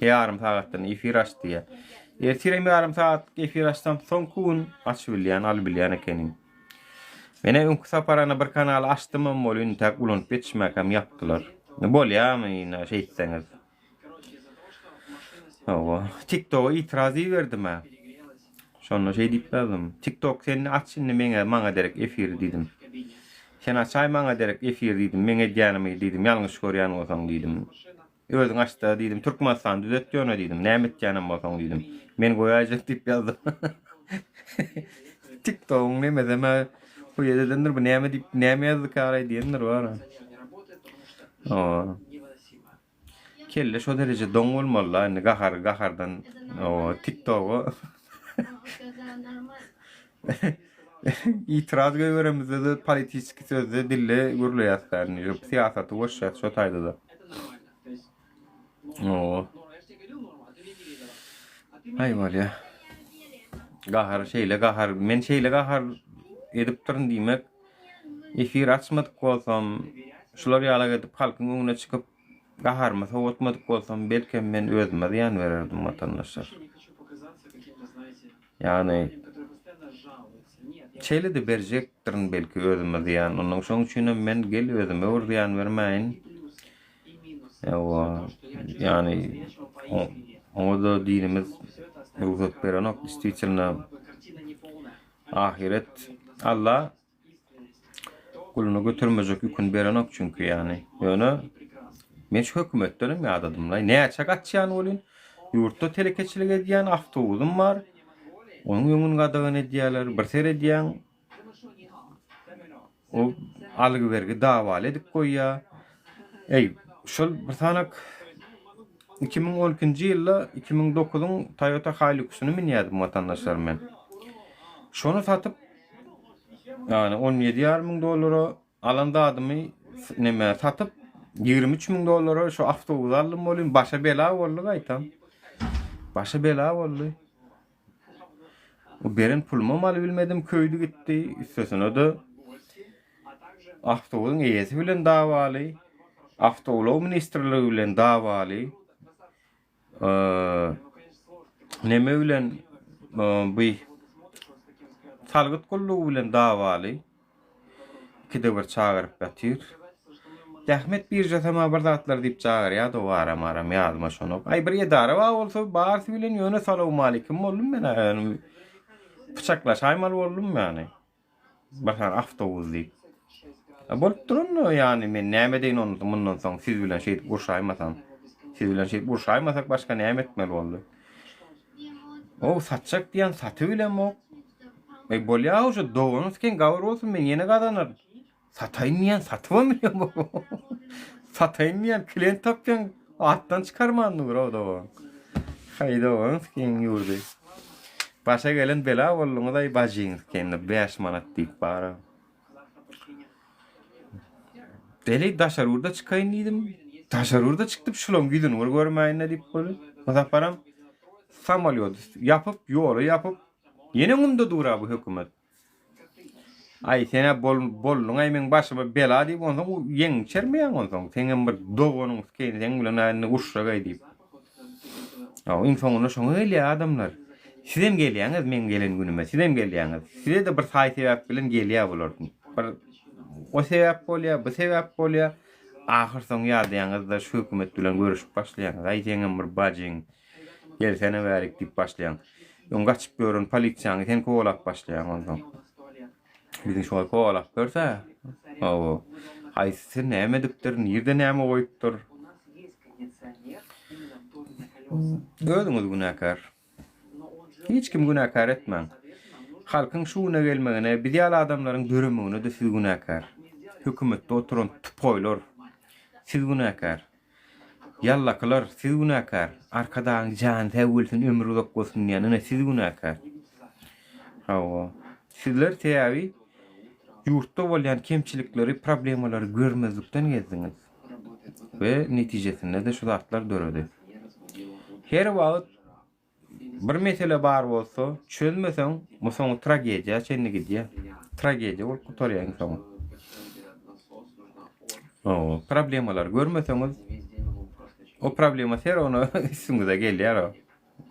Ýarym sagatdan efir aç diýýär. Ertir hem ýarym sagatlyk efir açsam soňky gün açyp bilýän, alyp bilýän ekenim. Menä öňki sapar ana bir kanaly açdymam bolýa intäk ulanyp ýetişmäkäm ýapdylar. Bolýamy ine şeýtseňiz. Hawa, TikToka itiraz iberdim-ä. Şonda şeý diýip ýazdym. TikTok sen aç indi meňe maňa derek efiri diýdim. Sen açaý maňa derek efir diýdim. Meň edýänimi diýdim, ýalňyş görýän bolsaň diýdim. Özüň açda diýdim, Türkmenistany düzet ýöne diýdim. Näme etýänem bolsaň diýdim. Men goýaýjak diýip ýazdym. TikTokyň nemesem-ä huýet edendir bu näme diýip näme ýazdyka-raý diýendir bar. Hawa. Kelle şo dereje doň bolmalyda indi gahar gahardan o tiktoga itiraz goýberemizde-de politiski sözde dilde gürleýäs da indi syýasaty goşýas şo taýda-da. O. Aý bolýa. Gahar şeýle gahar men şeýle gahar edipdirin diýmek Efir açmadyk bolsam, şular ýalak edip halkyň öňüne çykyp gaharymy sowatmadyk bolsam, belkem men özüme zyýan bererdim watandaşlar. Ýagny şeýle-de berjekdirin belki özüme zyýan. Ondan şoň üçinem men gel özüme bir zyýan bermäýin. Ýa ýagny oňa-da dinimiz rugsat berenok, действительно. Ahyret Alla guluny götermejek ýüküni berenok çünki ýagny. Ýöne men şu hökümetdenem ýadadymlaý. Näçe gaçýan welin ýurtda telekeçilik edýän awtobusym bar. Onuň öňüni gadagan edýärler. Bir seredýäň O algy-bergi dawaly edip goýýar. Eý, şol bir sanak 2012-nji ýylda 2009-yň Toyota Hilux-yny münýärdim watandaşlar men. Şony satyp, ýagny 17,5 müň dollara alan zadymy neme satyp 23 müň dollara şu awtobus aldym welin başa bela boldy gaýtam. Başa bela boldy. O beren pulumam alybilmedim, köýdi gitdi. Üstesine-de awtobusyň eýesi bilen dawaly, awtoulag ministrligi bilen dawaly, neme bilen bu salgyt gullugy bilen dawaly. Ikide bir çagyryp ýatyr. Zähmet biržasam-a bir zatlar diýip çagyrýar-da o aram-aram ýadyma şonok. Aý bir edara bar bolsa barysy bilen ýöne salowmalikim boldum men-ä ýöne pyçaklaşaýmaly boldum ýany. Bir sany awtobus diýip. A bolup duran-da ýany men näme edeýin onda mundan soň siz bilen şeýdip urşaýmasam. Siz bilen şeýdip urşaýmasak başga näme etmeli boldy. Ow satjak diýen satybilemok. Eý bolýa uje doganyň siken gawur bolsun men ýene gazanaryn. Sataýyn diýen satybam bilemok. Sataýyn diýen klient tapýaň atdan çykarman dur o dogan. Haý doganyň siken ýurdy. Başa gelen bela bolduňyz aý bajyň sikenine 5 manat diýip bara. Deli daşary ýurda çykaýyn diýdim. Daşary ýurda çykdyp şulaň ýüzüni bir görmäýin-de diýip boldy. Bu saparam samolýody ýapyp, ýoly ýapyp, ýene öňümde dur-a bu hökümet. Aý, sen-ä bol, bolduň-aý meň başyma bela diýip, onsoň ýeňiňi çermeýäň onsoň. Seňem bir doganyň skeýin, seň bilen-ä indi uruşjak-aý diýip. Hawa, iň soňunda şoňa gelýär adamlar. Sizem gelýäňiz meň gelen günüme, sizem gelýäňiz. Size-de bir saý-sebäp bilen gelýär bular. Bir o sebäp bolýar, bu sebäp bolýar. Ahyrsoňy ýadaýaňyz-da şu hökümet bilen görüşip başlaýaňyz. Aý, seňem bir bajyň, gelsene bärik diýip başlaýaň. Öň gaçyp ýören polisiýaňy sen kowalap başlaýaň onsoň. Biziň şoňa kowalap görse, hawa, haýsysy näme edipdir, nirde näme goýupdyr. Özüňiz günäkär. Hiç kimi günäkär etmäň. Halkyň şu güne gelmegine, biz ýaly adamlaryň döremegine-de siz günäkär. Hökümetde oturan tupoýlar, siz günäkär. Ýallakylar, siz günäkär. Arkadagyň jany sag bolsun, ömri uzak bolsun diýýän, ine siz günäkär. Hawa. Sizler sebäbi ýurtda bolýan kemçilikleri, problemalary görmezlikden gezdiňiz. We netijesinde-de şu zatlar döredi. Her wagt Bir mesele bar bolsa, çözmeseň, bu soňy tragediýa çenli gidýär. Tragediýa bolup gutarýar iň soňy. O problemalary görmeseňiz, o problema ser ona üstüňize gelýär o.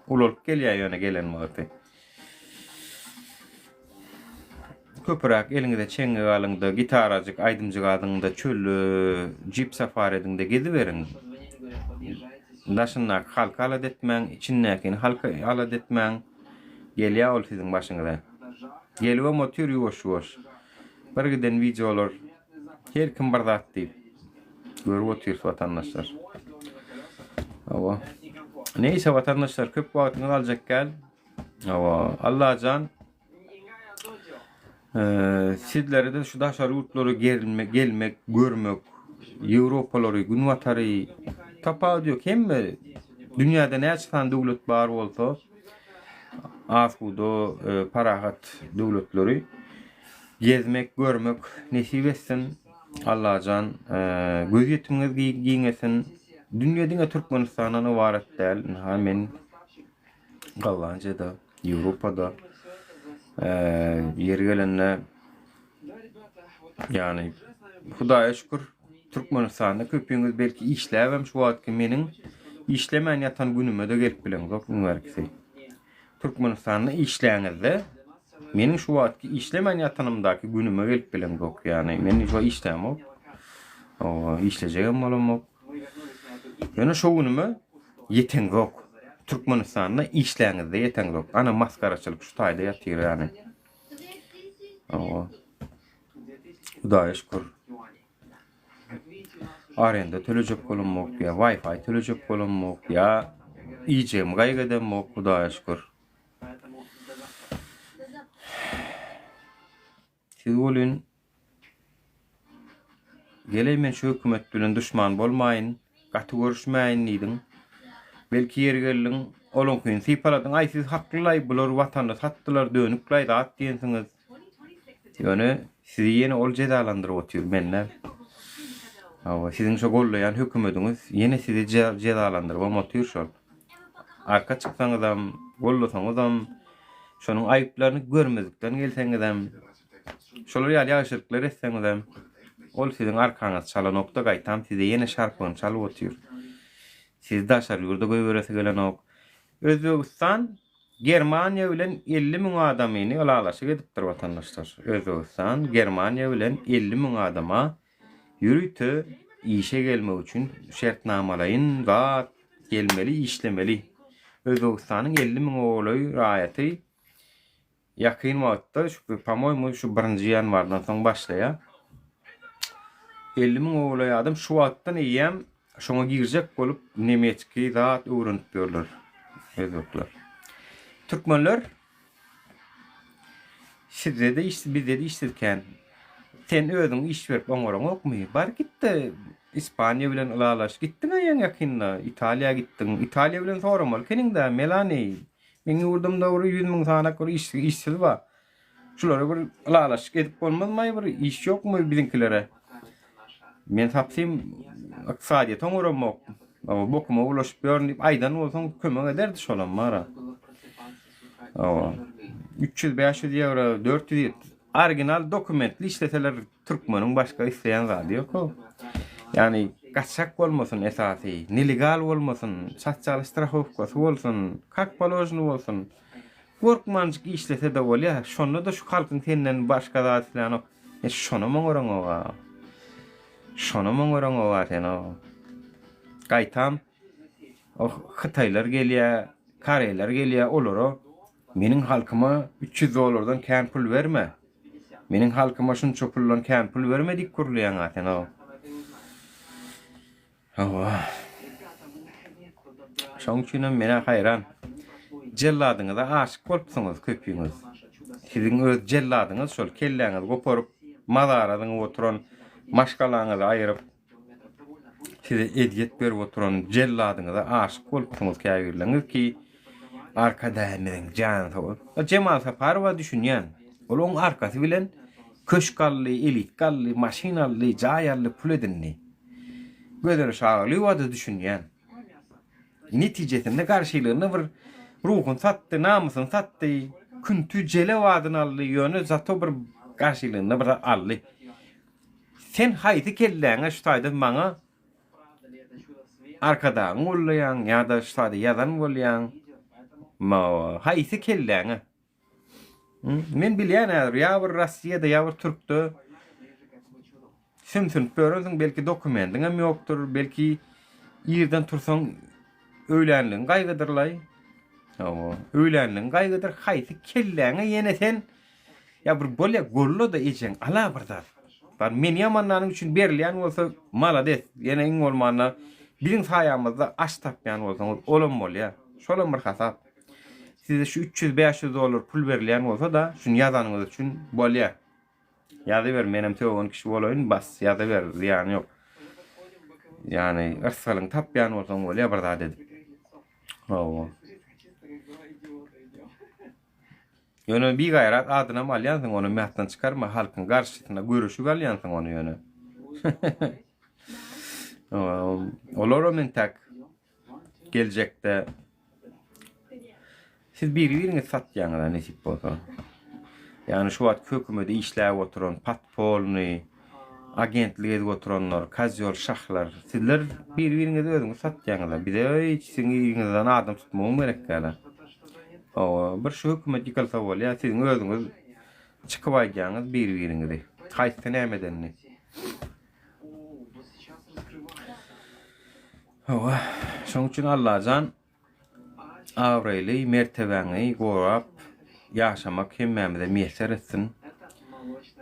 Ulalyp gelýär ýöne gelen wagty. Köpüräk eliňize çeňňek alyňda, gitarajyk, aýdymjyk alyňda, çölde jip safari ediňde geziberiň. Daşyndaky halky alada etmäň, içindäkini halky alada etmäň. Gelýär ol siziň başyňyza. Gelibem otyr ýuwaş-ýuwaş. Bir giden wideolar her kim bir zat diýip görüp otyrys watandaşlar. Hawa. Neýse watandaşlar köp wagtyňyzy aljak däl. Hawa, Allajan sizlere-de şu daşary ýurtlara gerilme, gelmek, görmek, Ýewropalary, Günbatary tapawudy ýok. Hemme dünýäde näçe sany döwlet bar bolsa, asuda, e, parahat döwletleri gezmek, görmek nesip etsin. Allajan e, gözýetimiňiz giňesin. Dünýe diňe Türkmenistandan ybarat däl. Ynha men Gollandiýada, Ýewropada ýeri gelende ýagny Hudaýa şükür Türkmenistanda köpüňiz belki işläbem şu wagtky meniň işlemän ýatan günüme-de gelip bileňzok iň bärkisi. Türkmenistanda işläňizde meniň şu wagtky işlemän ýatanymdaky günüme gelip bileňzok ýagny men şu işlämok. Işlejegem bolamok. Ýöne şo günüme ýeteňzok. Türkmenistanda işläňizde ýeteňzok. Ana masgaraçylyk şu taýda ýatyr ýany. Hawa. Hudaýa şükür. Arenda tölejek bolamok ýa Wi-Fi tölejek bolamok ýa iýjegimi gaýgy edemok Hudaýa şükür. Siz welin Geleý men şu hökümet bilen duşman bolmaýyn, gaty görüşmäýin diýdiň. Belki ýeri geldiň, olaňkyny sypaladyň, aý siz haklylaý, bular watany satdylar, dönüklaý zat diýensiňiz. Ýöne sizi ýene ol jezalandyryp otyr, men däl. Hawa, siziň şo gollaýan hökümediňiz ýene sizi jezalandyrybam otyr şol. Arka çyksaňyzam, gollasaňyzam, şonuň aýyplaryny görmezlikden gelseňizem, şolar ýaly ýagşylyklar etseňizem, ol siziň arkaňyzy çalanok-da, gaýtam size ýene şarpygyny çalyp otyr. Sizi daşary ýurda goýberesi gelenok. Özbegistan Germaniýa bilen 50 müň adamyny ylalaşyk edipdir watandaşlar. Özbegistan Germaniýa bilen 50 müň adama Ýörite işe gelmek üçin şertnamalaýyn zat gelmeli işlemeli. Özbegistanyň 50 müňe golaý raýaty ýakyn wagtda şu po-moýmu şu birinji ýanwardan soň başlaýar. 50 müňe golaý adam şu wagtdan eýýäm şoňa girjek bolup nemetski zat öwrenip ýörler özbekler. Türkmenler Sizde-de işsiz, bizde-de işsiz kän. Sen özüň iş berip oňaraňokmy? Bar git-de Ispaniýa bilen ylalaş. Gitdiň-ä ýaňy-ýakynda, Italiýa gitdiň. Italiýa bilen soramaly ekeniň-dä, Melani. Meň ýurdumda bir 100 müň sanak bir işsiz bar. Şulara bir ylalaşyk edip bolmazmaý bir iş ýokmy biziňkilere? Men tapsym ykdysadyýete oňaramok. Bokuma bulaşyp ýörün diýip aýdan bolsaň kömek ederdi şolam bara. Hawa. 300 500 ýewro 400 original dokumentli işleseler türkmeniň başga isleýän zady ýok. Ýani gaçak bolmasyn esasy, nelegal bolmasyn, sosial strahowkasy bolsun, kak položno bolsun. Gorkmanjyk işlese-de bolýar. Şonda-da şu halkyň senden başga zat islänok. E şonam oňaraňok-a. Şonam oňaraňok-a sen-o. Gaýtam o hytaýlar gelýär, koreýler gelýär, olara meniň halkyma 300 dollardan kän pul berme. Meniň halkyma şunça puldan kän pul berme diýip gürleýäň-a sen-o. Hawa. Şoň üçinem men-ä haýran. Jelladyňyza aşyk bolupsyňyz köpüňiz. Siziň öz jelladyňyz şol kelläňizi goparyp, mazara zyňyp oturan maşgalaňyzy aýyryp. Size ezýet berip oturan jelladyňyza aşyk bolupsyňyz käbirleriňiz ki Arkadagymyzyň jany sag bolsun. Jemal Saparowa düşünýän. Ol oň arkasy bilen köşk aldy, elitka aldy, maşyn aldy, jaý aldy, pul edindi. Gözel Şagulyýewa-da düşünýän. Netijesinde garşylygynda bir ruhuny satdy, namysyny satdy, künti jelew adyny aldy, ýöne zato bir garşylygynda bir zat aldy. Sen haýsy kelläňe şu taýdan maňa Arkadagyň gollaýaň ýa-da şu taýda ýazan bolýaň? Haýsy kelläňe? Men bilýän häzir ýa bir Rossiýada ýa bir Türkde sümsünip ýörensiň, belki dokumendiňem ýokdur, belki irden tursaň öýlänligiň gaýgydyrlaý. Hawa, öýlänligiň gaýgydyr, haýsy kelläňe ýene sen Ýa bir bolýa gollada ejeň ala bir zat. Bar meni ýamanlanyň üçin berilýän bolsa malades ýene iň bolmanda biziň saýamyzda aş tapýan bolsaňyz olam bolýa. Şolam bir hasap. Size şu 300-500 dollar pul berilýän bolsa-da şuny ýazanyňyz üçin bolýa. Ýazyber menem sögen kişi bolaýyn bas ýazyber zyýany ýok. Ýani yrsgalyňy tapýan bolsaň bolýa bir zat edip. Hawa. Ýöne bigaýrat adynam alýansyň ony ýatdan çykarma halkyň garşysyna göreşip alýansyň ony ýöne. Olaram entäk geljekde siz biri-biriňizi satýaňyz-a nesip bolsa. Ýagny şu wagt hökümede işläp oturan podpolnyý agentlik edip oturanlar, kozýol şahlar sizler biri-biriňizi özüňiz satýaňyz-a. Bize hiç siziň yzyňyzdan adam tutmagam gerek däl-a. Hawa, bir şu hökümet ýykylsa bolýar, siziň özüňiz çykyp aýdýaňyz bir-biriňizi. Haýsysy näme edenini. Hawa, şoň üçin Allajan abraýly mertebäňi gorap ýaşamak hemmämize miýesser etsin.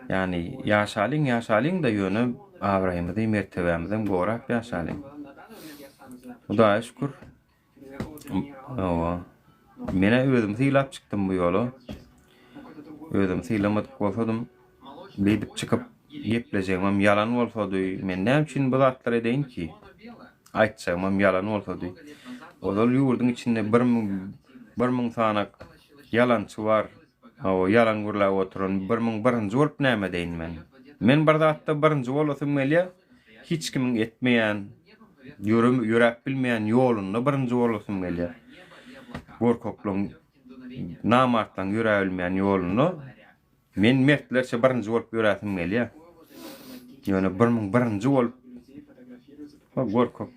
Ýagny ýaşalyň, ýaşalyň-da ýöne abraýymyzy, mertebämizem gorap ýaşalyň. Hudaýa şükür. Hawa. Men-ä özümi sylap çykdym bu ýola. Özümi sylamadyk bolsadym, beýdip çykyp geplejegimem ýalan bolsady. Men näme üçin bu zatlary edeýin ki? Aýtjagymam ýalan bolsady. Ozal ýurduň içinde 1000 sanak ýalançy bar. Hawa, ýalan gürläp oturan 1001-nji bolup näme edeýin men? Men bir zatda birinji bolasym gelýär. Hiç kimiň etmeýän, ýöräp bilmeýän ýolunda birinji bolasym gelýär. Gorkaklaryň, namartlaryň ýöräbilmeýän ýolunda men mertlerçe birinji bolup ýöräsim gelýär. Ýöne 1001-nji bolup gorkak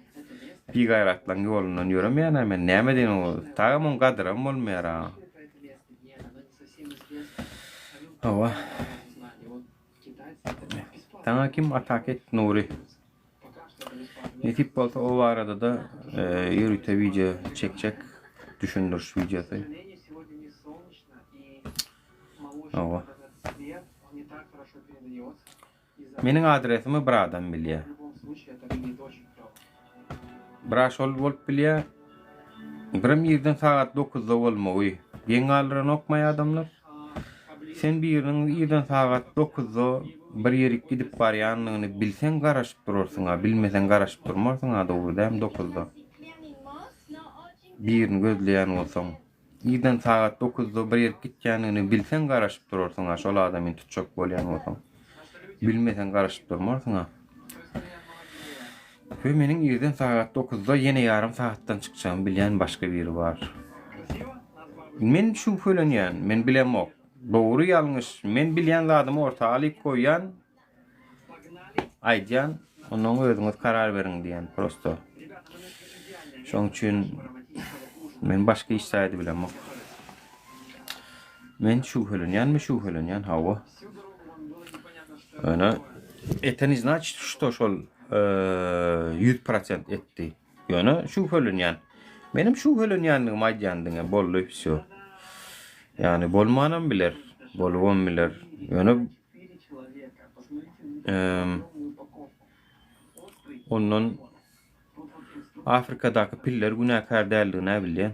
bigaýratlaryň ýolundan ýöremeýän-ä men. Näme diýen o, tagam oň gadyram bolmaýar-a. Hawa. Saňa kim ataka etdi Nury? Nesip bolsa o barada-da ýörite wideo çekjek, düşündiriş wideosy. Hawa. Meniň adresimi bir adam bilýär. Bira şol bolup bilýär. Birem irden sagat dokuzda bolmagy geň galdyranokmaý adamlar? Sen biriniň irden sagat dokuzda bir ýerik gidip barýandygyny bilseň garaşyp durarsyň-a, bilmeseň garaşyp durmarsyň-a dogry dämi dokuzda birini gözleýän bolsaň. Irden sagat dokuzda bir ýerik gitýändigini bilseň garaşyp durarsyň-a şol adamyny tutjak bolýan bolsaň. Bilmeseň garaşyp durmarsyň-a. We meniň irden sagat dokuzda ýene ýarym sagatdan çykjagymy bilýän başga biri bar. Men şübhelenýän, men bilemok. Dogry ýalňyş, men bilýän zadymy orta alyp goýýan, aýdýan, ondan özüňiz karar beriň diýýän prosto. Şoň üçin men başga hiç zady bilemok. Men şübhelenýänmi şübhelenýän, hawa. Ýöne это не значит, что şol 100% etdi. Ýöne şübhelenýän. Menem şübhelenýändigimi aýdýan diňe boldy, wsё. Ýagny bolmanam biler, bolubam biler. Ýöne ondan Afrikadaky piller günäkär däldigini bilýän.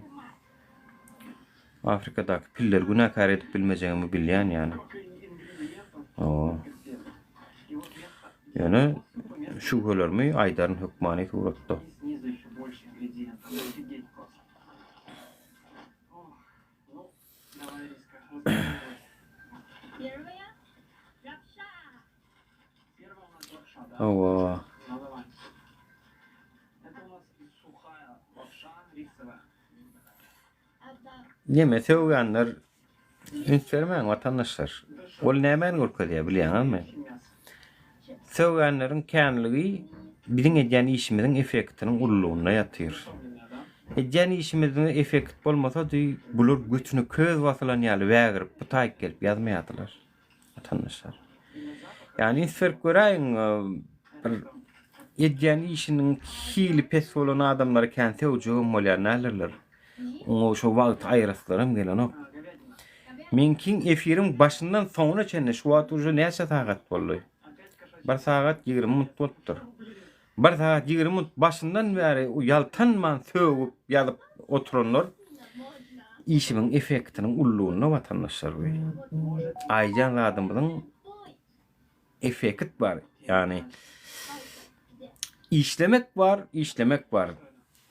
Afrikadaky pilleri günäkär edip bilmejegimi bilýän ýaly. Ýöne. Şübhelerimi aýdaryn hökmany suratda. Hawa. Neme sögýänler üns bermäň watandaşlar. Ol nämäni görkezýär bilýäňizmi? Sögýänleriň känligi biziň edýän işimiziň effektiniň ululygynda ýatyr. Edýän işimizde effekt bolmasady, bular götüne köz basylan ýaly wägirip bu taýyk gelip ýazmaýardylar. Watandaşlar. Ýagny üns berip göräýiň, bir edýän işiniň hili pes bolan adamlary kän sögjegem bolýar nälerler. Oňa şo wagty aýyraslaram gelenok. Meňkiň efiriň başyndan soňuna çenli şu wagt uje näçe sagat boldy? Bir sagat 20 minut bolupdyr. Bir sagat 20 minut başyndan bäri ýaltanman sögüp ýazyp oturanlar işimiň effektiniň ullugynda watandaşlar bu. Aýdýan zadymyzyň effekt bar. Ýagny işlemek bar, işlemek bar.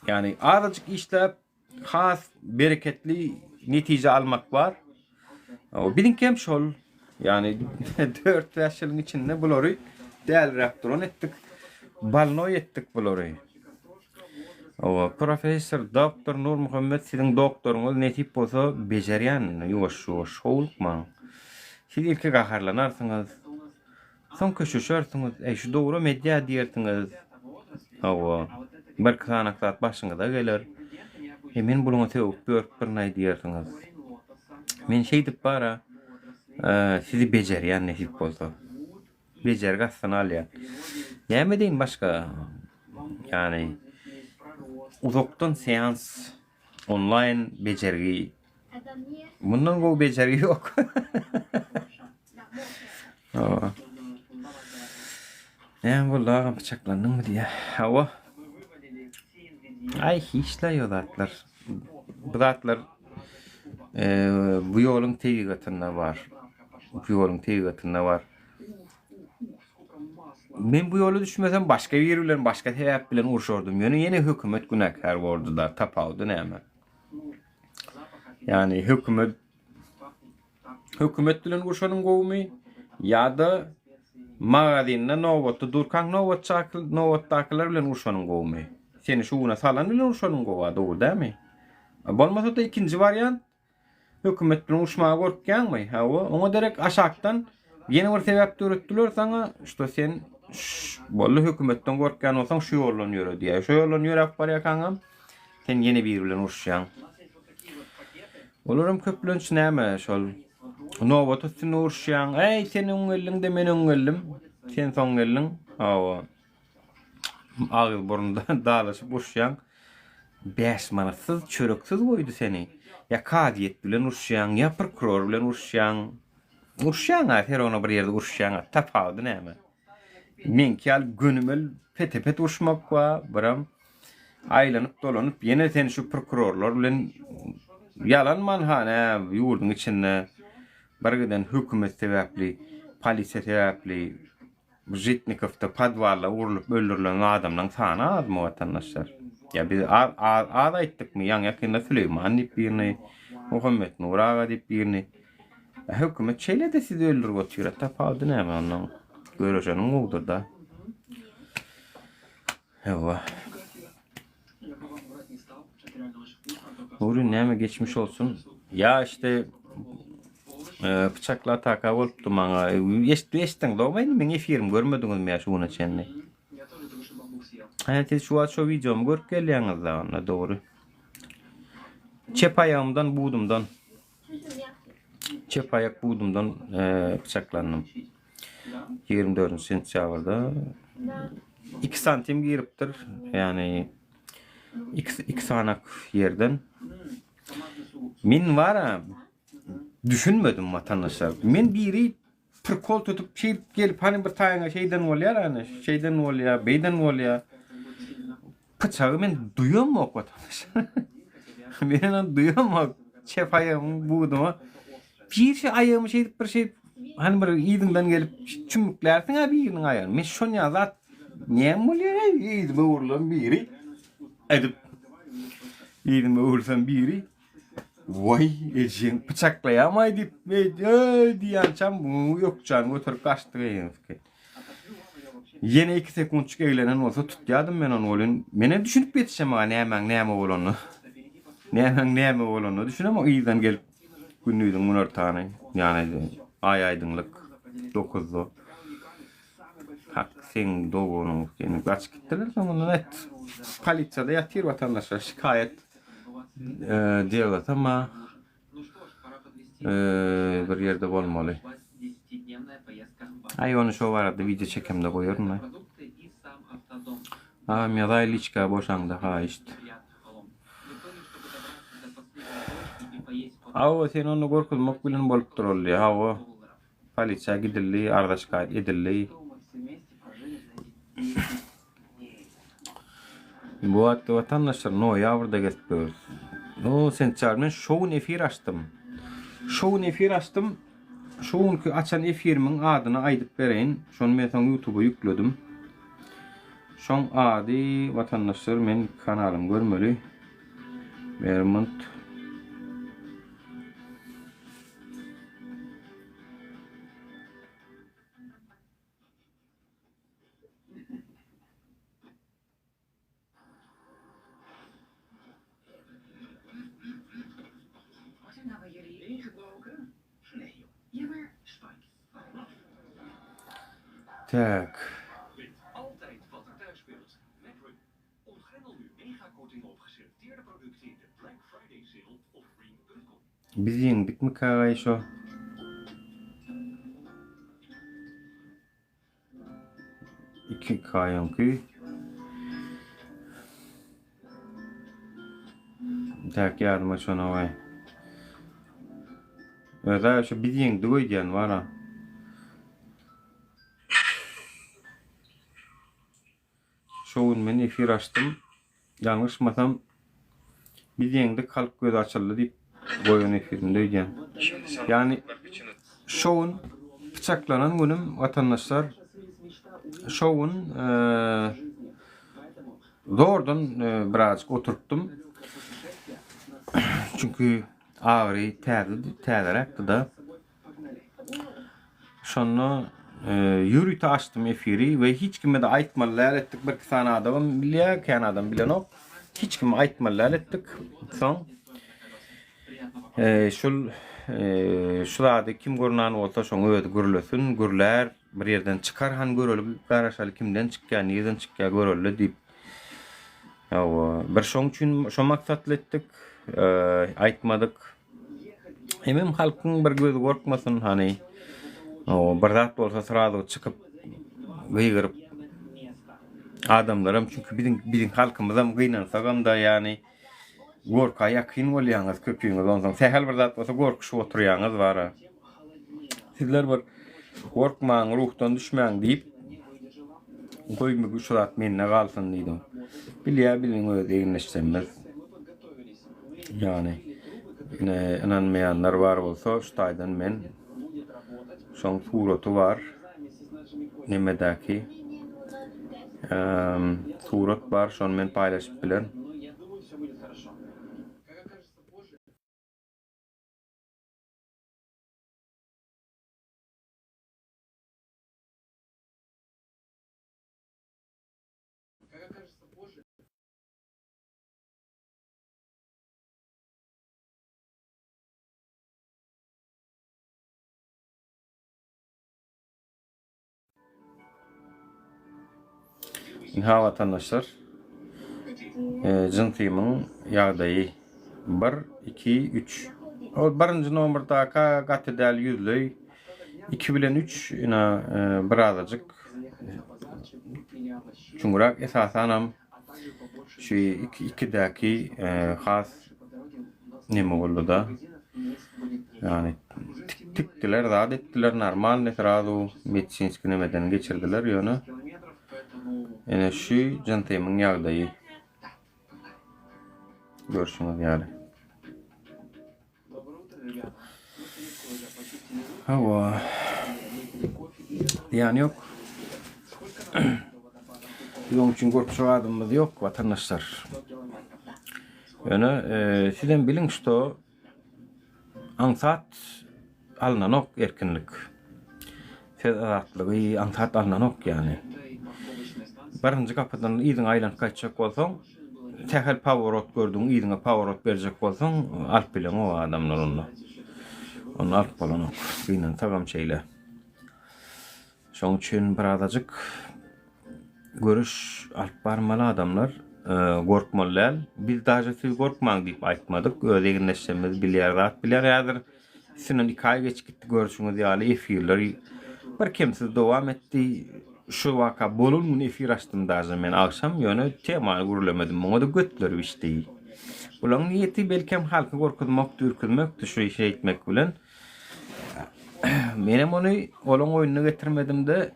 Ýagny azajyk işläp has bereketli netije almak bar. Biziňki hem şol. Ýagny 4-5 ýylyň içinde bulary däliräp duran etdik. Balnoý etdik bulary. Owa, professor doktor Nurmuhammet siziň doktoryňyz nesip bolsa bejerýän ýuwaş-ýuwaş howlukmaň. Siz ilki gaharlanarsyňyz. Soň köşeşersiňiz, Äý, şu dogram edýär diýersiňiz. Hawa, birki sanak zat başyňyza geler. Eý, men buluňa sögüp ýörüpdirin-aý diýersiňiz. Men şeýdip bar-a, sizi bejerýän nesip bolsa. Bejergi astyna alýan. Näme edeýin başga? Ýagny, uzakdan seans, onlaýn bejergi. Mundan gowy bejergi ýok. Hawa. Näme boldy agam pyçaklandyňmy diýýä. Hawa. Aý hiçlaý o zatlar. Bu zatlar bu ýoluň tebigatynda bar. Bu ýoluň tebigatynda bar. Men bu ýola düşmesem başga biri bilen başga sebäp bilen urşardym. Ýöne ýene hökümet günäkär bordy-da. Tapawudy näme? Ýagny hökümet Hökümet bilen urşanyň gowumy ýa-da magazinde nobatda durkaň nobatçaky nobatdakylar bilen urşanyň gowumy? Seni şu güne salan bilen urşanyň gowa dogry dälmi? Bolmasa-da ikinji wariant hökümet bilen urşmaga gorkýaňmy? Hawa, oňa derek aşakdan ýene bir sebäp döretdiler saňa, şto sen boldy hökümetden gorkýan bolsaň şu ýoldan ýöre diýýär. Şo ýoldan ýöräp barýarkaňam sen ýene biri bilen uruşýaň. Olaram köplenç näme şol nobat üstünde uruşýaň. Äý sen öň geldiň-de men öň geldim. Sen soň geldiň. Hawa. Agyz burunda dalaşyp uruşýaň. 5 manatsyz, çöreksiz goýdy seni. Ýa kazyýet bilen uruşýaň, ýa prokuror bilen uruşýaň. Uruşýaň-a, her ona bir ýerde uruşýaň-a. Tapawudy näme? Meňki ýaly gönümel pete-pet uruşmak bar, biram Aýlanyp dolanyp ýene sen şu prokurorlar bilen ýalanman ha nä ýurduň içinde bir giden hökümet sebäpli polisiýa sebäpli Žitnikowda podwalda urlup öldürilen adamlaň sany azmy watandaşlar? Ýa biz az az az aýtdykmy ýaňy ýakynda Süleýman diýip birini Muhammetnur aga diýip birini hökümet şeýle-de sizi öldürip otyr tapawudy näme ondan göreşeniň gowudyr-da. Hawa. Nuri näme geçmiş olsun. Ýa işte e, pyçakly ataka bolupdy maňa. Eşitdi eşitdiň dogmy indi meň efirimi görmediňizmi ýa şu güne çenli? Hä siz şu wagt şu wideomy görüp gelýäňiz da onda dogry. Çep aýagymdan budumdan. Çep aýak budumdan e, pyçaklandym. 24 sentýabrda 2 santim giripdir. Ýagny 2 2 sanak ýerden. Men wara düşünmedim watandaşlar. Men biri prikol tutup şeýdip gelip hany bir taýyňa şeýden bolýar hany şeýden bolýar, beýden bolýar. Pyçagy men duýamok watandaşlar. Men ony duýamok. Çep aýagymyň buduma bir şey aýagymy şeýdip bir şey hani bir yzyňdan gelip çümmüklersiň-ä biriniň aýagyny. Men şon ýaly zat. Näme bolýar-aý? Yzyma öwrülen biri edip yzyma öwrülsem biri Waý, ejeň pyçaklaýamaý diýip, eý diýýänçäm bu ökjäni göterip gaçdy gyzyňky. Ýene 2 sekuntjyk eglenen bolsa tutýadym men ony welin, menem düşünip ýetişemok nämäň näme bolanyny. Nämäň näme bolanyna düşünemok yzdan gelip gündiziň günortany, ýagny aý aýdyňlyk dokuzda. Hak seň doganyň seni gaçyp gitdiler soňundan et. Polisiýada ýatyr watandaşlar şikaýat Dewletem a bir ýerde bolmaly. Aý ony şo barada wideo çekemde goýaryn. Agam ýazaý liçka boşaňda haýyşt. Hawa sen ony gorkuzmak bilen bolupdyr ol diýýär. Hawa. Polisiýa gidildi, arza şikaýat edildi. Bu wagtda watandaşlar noýabrda gezip ýörüs. O sentýabr men şo gün efir açdym. Şo gün efir açdym. Şo günki açan efirimiň adyny aýdyp bereýin. Şony men soň YouTube'a ýükledim. Şoň ady watandaşlar men kanalym görmeli. Vermont. Tak. Biz ýeňdikmi kagaý şo? 2 kaýonky. Tak ýadyma şona waý. Özä şu biz ýeňdik öýdýän bara. Şo gün men efir açdym. Ýalňyşmasam Biz ýeňdik halk gözi açyldy diýip goýan efirimde öýdýän. Ýagny şo gün pyçaklanan günüm watandaşlar şo gün zordan birazjyk oturypdym. Çünki agyry täze täzeräkdi-de. Şonda ýörite açdym efiri we hiç kime-de aýtmaly däl etdik. Bir-iki sany adamam bilýär, kän adam bilenok. Hiç kime aýtmaly däl etdik. Soň şul şu zady kim gurnan bolsa şoň özi gürlesin, gürlär, bir ýerden çykar han göreli, garaşaly kimden çykýar, nireden çykýar göreli diýip. Hawa, bir şoň üçin şo maksatly etdik. Aýtmadyk. Hemem halkyň bir gözi gorkmasyn hany. O bir zat bolsa srazu çykyp gygyryp adamlaram çünki biziň biziň halkymyzam gynansagam da ýany gorka ýakyn bolýaňyz köpüňiz onsoň sähel bir zat bolsa gorkuşyp oturýaňyz bara. Sizler bir gorkmaň ruhdan düşmäň diýip goý şu zat mende galsyn diýdim. Bilýär biziň öz egindeşlerimiz. Ýagny ine ynanmaýanlar bar bolsa şu taýdan men şoň suraty bar nemedäki surat bar şony men paýlaşyp bilerin. Ynha watandaşlar, jynsymyň ýagdaýy 1, 2, 3. Ol birinji nomerdaka gaty däl ýüzleý. 2 bilen 3 ina birazajyk çuňrak esasanam Şu ikidäki has neme boldy-da. Ýagny tikdiler, zat etdiler, normalny srazu medisinski nemeden geçirdiler ýöne. Ene şu jynsymyň ýagdaýy. Görşüňiz ýaly. Hawa. Zyýany ýok. Biz oň üçin gorkjak adamymyz ýok, watandaşlar. Ýöne sizem biliň, şto aňsat alnanok erkinlik. Söz azatlygy aňsat alnanok ýagny. Birinji gapydan yzyňa aýlanyp gaýtjak bolsaň, sähel paworot gördüň, yzyňa paworot berjek bolsaň, alyp bileňok adamlar onda. Onda alyp bolanok. Gynansagam şeýle. Şoň üçin birazajyk göreş alyp barmaly adamlar gorkmaly däl. Biz daže siz gorkmaň diýip aýtmadyk. Öz egindeşlerimiz bilýär zat bilýär. Häzir üstünden 2 aý geçip gitdi görşüňiz ýaly efirler bir kemsiz dowam etdi. Şu waka bolan gün efir açdym daže men agşam ýöne temany gürlemedim. Muňa-da götleri bişdi. Bulaň niýeti belkem halky gorkuzmakdy, ürküzmekdi şu işi etmek bilen. Menem ony olaň oýnuna getirmedim-de,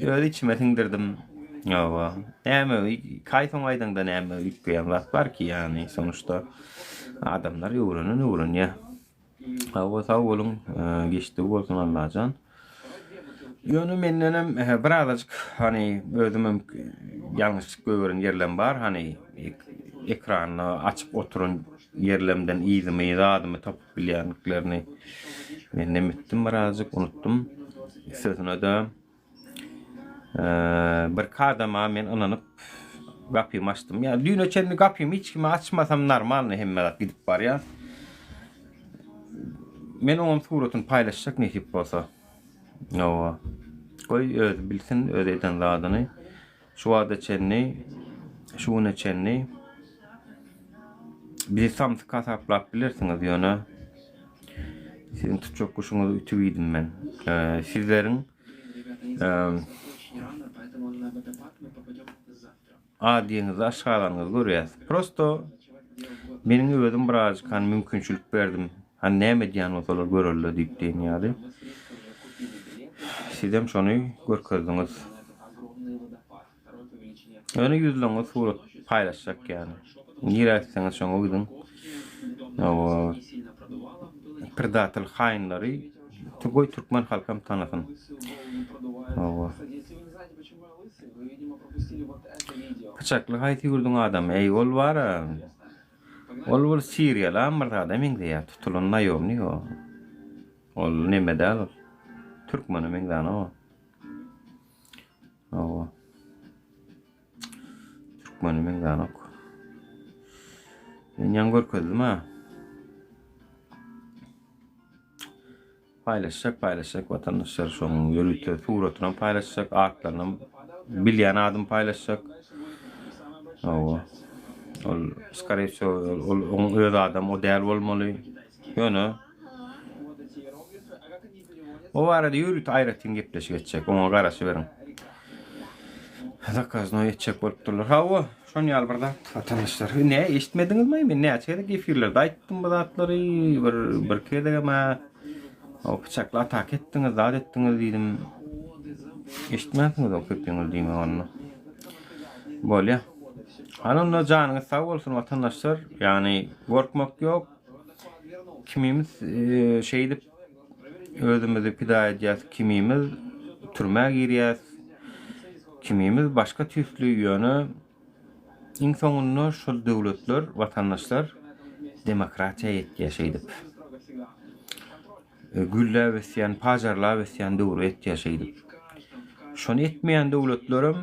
öz içime siňdirdim. Hawa. Näme, kaý soň aýdaňda näme üýtgeýän zat bar ki, ýagny sonuçta adamlar öwrenen öwrenýär. Hawa, sag boluň, geçdigi bolsun Allajan. Ýöne mendenem birazajyk hany özümem ýalňyşlyk goýberen ýerlem bar, hany ekranda açyp oturan ýerlemden yzymy, zadymy tapyp bilýändiklerini men nemetdim birazajyk unutdym. Üstesine-de birki adama men ynanyp gapymy açdym. Ýa düýne çenli gapymy hiç kime açmasam normalny hemme zat gidip barýar. Men oňam suratyny paýlaşjak nesip bolsa. Hawa. Goý özi bilsin öz eden zadyny. Şu wagta çenli, şu güne çenli bizi samsyk hasaplap bilersiňiz, ýöne siziň tutjak guşuňyzy ütüp iýdim men. Sizleriň Adyňyzy aşgazanyňyzy görýäs. Prosto meniň özüm birazjyk hany mümkinçilik berdim. Hany näme edýän bolsalar görelde diýip diýen ýaly. Sizem şony görkezdiňiz. Ýöne ýüzleňiz surat paýlaşjak ýaly. Nirä gitseňiz şoňa gidiň. Hawa. Predatel haýynlary goý türkmen halkam tanasyn. Hawa. Pyçakly haýsy ýurduň adamy? Eý ol bara. Ol bir siriýalam bir zada meňzeýär. Tutulan naýomnik o. Ol neme däl ol. Türkmene meňzänok o. Hawa. Türkmene meňzänok. Men ýaňy görkezdim ha. Paýlaşjak paýlaşjak watandaşlar şoň ýörite suratynam paýlaşjak atlarynam bilýän adymy paýlaşjak. Hawa. Ol skore wseo ol oň öz adam o däl bolmaly. Ýöne o barada ýörite aýratyn gepleşik etjek. Oňa garaşyberiň. Zakaznoý etjek bolup durlar. Hawa, şon ýaly bir zat watandaşlar. Ne eşitmediňizmi? Men näçe gezek efirlerde aýtdym bu zatlary. Bir bir gezegem ha o pyçakly ataka etdiňiz, zat etdiňiz diýdim. Eşitmänsiňiz o köpüňiz diýmek onda. Bolýa. Hany onda janyňyz sag bolsun watandaşlar. Ýagny gorkmak ýok. Kimimiz şeýdip Özümizi pida edýäs, kimimiz türmä girýäs, kimimiz başga tüýsli, ýöne iň soňunda şol döwletler, watandaşlar demokratiýa ýetýär şeýdip. Gülläp ösýän, pajarlap ösýän döwre ýetýär şeýdip. Şony etmeýän döwletlerem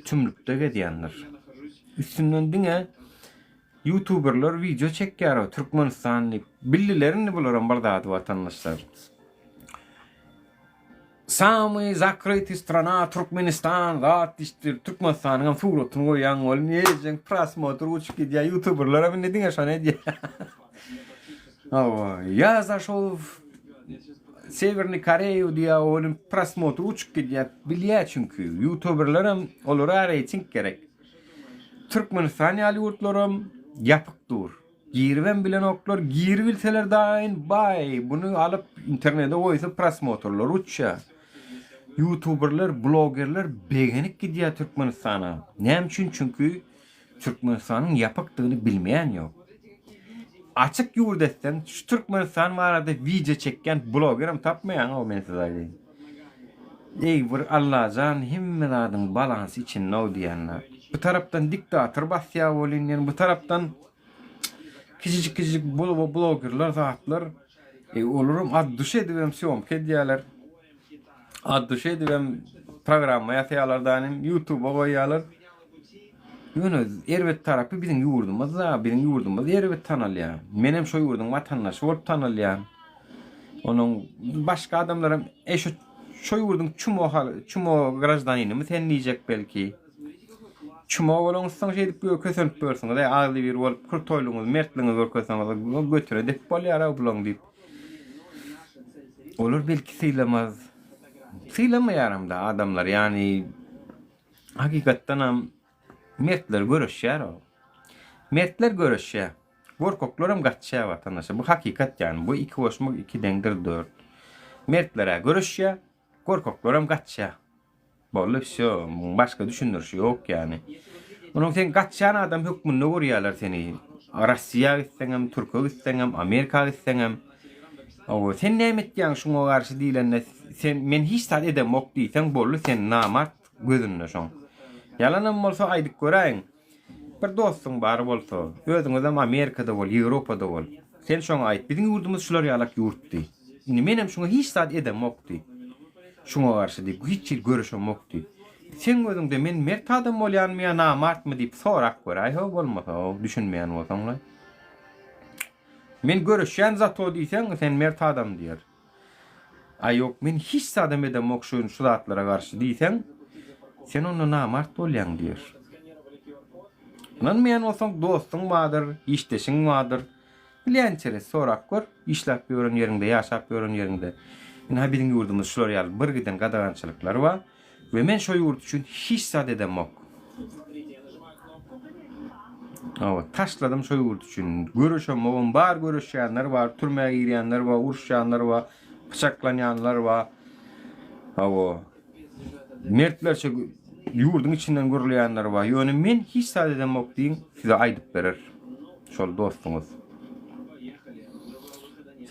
tümlükde gezýändir. Üstünden diňe Youtuberler wideo çekýär Türkmenistan diýip. Bildiler indi bularam bir zady watandaşlar. Samyý zakrytyý strana Türkmenistan zat diýişdir. Türkmenistanyň hem suratyny goýýaň welin ejeň prosmotr uçup gidýär. Youtuberler hem indi diňe şony edýär. Hawa, ýa zaşol w Sewernyý Koreýu diýýär, welin prosmotr uçup gidýär. Bilýär çünki. Youtuberler hem olara reýting gerek. Türkmenistan ýaly ýurtlaram ýapyk dur. Giribem bilenoklar, giribilseler daýyn baý, buny alyp internete goýsa prosmotrlar uçýar. Ýutuberler, blogerler begenip gidýär Türkmenistana. Näme üçin? Çünki Türkmenistanyň ýapykdygyny bilmeýän ýok. Açyk ýurt etseň, şu Türkmenistan barada wideo çekýän blogerem tapmaýaň-ow men size aýdaýyn. Eý bir Allajan hemme zadyň balansy içinde-ow diýýän-dä. Bu tarapdan diktator basýar welin diýen, bu tarapdan kiçijik kiçijik blogerler zatlar e, olaram ad duş edibem sýomka edýärler. Ad duş edibem programma ýasaýarlar da nim YouTube'a goýýarlar. Ýöne erbet tarapy biziň ýurdumyzda, biziň ýurdumyz erbet tanalýar. Menem şo ýurduň watandaşy bolup tanalýan. Onuň başga adamlaram e şu şo ýurduň çumo çumo graždaninymy sen diýjek belki. Çumo bolaňyzsoň şeýdip göýä kösenip ýörsüňiz e agzybir bolup krutoýlygyňyzy mertligiňizi görkezseňiz götüne dep bolýar-a bulaň diýip. Olar belki sylamaz. Sylamaýaram-da adamlar ýany hakykatdanam Mertler göreşýär o. Mertler göreşýär. Gorkaklaram gaçýar watandaşlar. Bu hakykat ýany. Bu iki goşmak iki deňdir dört. Mertler-ä göreşýär, gorkaklaram gaçýar. Boldy wsýo. Muň başga düşündirişi ýok ýany. Onuň sen gaçýan adam hökmünde görýärler seni. Rossiýa gitseňem, Türke gitseňem, Amerika gitseňem. Hawa, sen näme etýäň şuňa garşy diýlende, sen men hiç zat edemok diýseň boldy sen namart. Gözünde şoň. Ýalanam bolsa aýdyp göräýiň. Bir dostuň bar bolsa, özüňizem Amerikada bol, Ýewropada bol. Sen şoňa aýt, biziň ýurdumyz şular ýalak ýurt diý. Indi menem şuňa hiç zat edemok diý. Şuňa garşy diý, hiç hili göreşemok diý. Seň gözüňde men mert adam bolýanmy ýa namartmy diýip sorap göräý how bolmasa, düşünmeýän bolsaňlaý. Men göreşýän zato diýseň, sen mert adam diýer. Aý ýok men hiç zadam edemok şu şu zatlara garşy diýseň, sen onda namart bolýaň diýer. Ynanmaýan bolsaň dostuň bardyr, işdeşiň bardyr. Bilýänçe sorap gör, işläp ýören ýeriňde, ýaşap ýören ýeriňde. Ynha biziň ýurdumyz şular ýaly bir giden gadagançylyklar bar. We men şo ýurt üçin hiç zat edemok. Hawa, taşladym şo ýurt üçin. Göreşemogam bar, göreşýänler bar, türmä girýänler bar, uruşýanlar bar, pyçaklanýanlar bar. Hawa. Mertlerçe ýurduň içinden gürleýänler bar. Ýöne men hiç zat edemok diýiň, size aýdyp berer şol dostuňyz.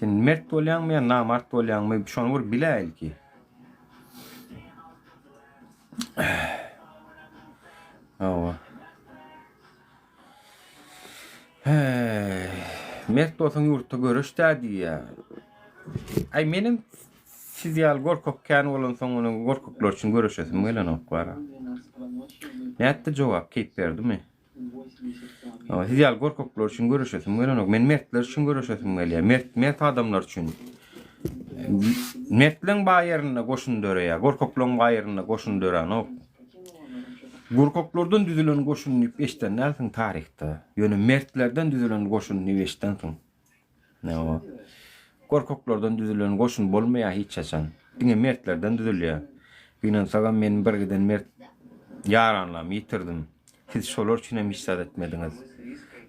Sen mert bolýaňmy ýa namart bolýaňmy, şony bir biläý ilki. Hawa. Heý, mert bolsaň ýurtda göreş-dä diýýä. Aý menem siz ýaly gorkak kän bolansoň ony gorkaklar üçin göreşesim gelenok bara. Nätdi jogap keýp berdimi? Hawa, siz ýaly gorkaklar üçin göreşesim gelenok. Men mertler üçin göreşesim gelýär. Mert, mert adamlar üçin. Mertleň bar ýerinde goşun döreýär. Gorkaklaryň bar ýerinde goşun döränok. Gorkaklardan düzülen goşun diýip eşiden dälsiň taryhda. Ýöne mertlerden düzülen goşun diýip eşidensiň. Hawa. Gorkaklardan düzülen goşun bolmaýar hiç haçan. Diňe mertlerden düzülýär. Gynansagam men birgiden mert ýaranlarymy ýitirdim. Siz şolar üçin hem hiç zat etmediňiz.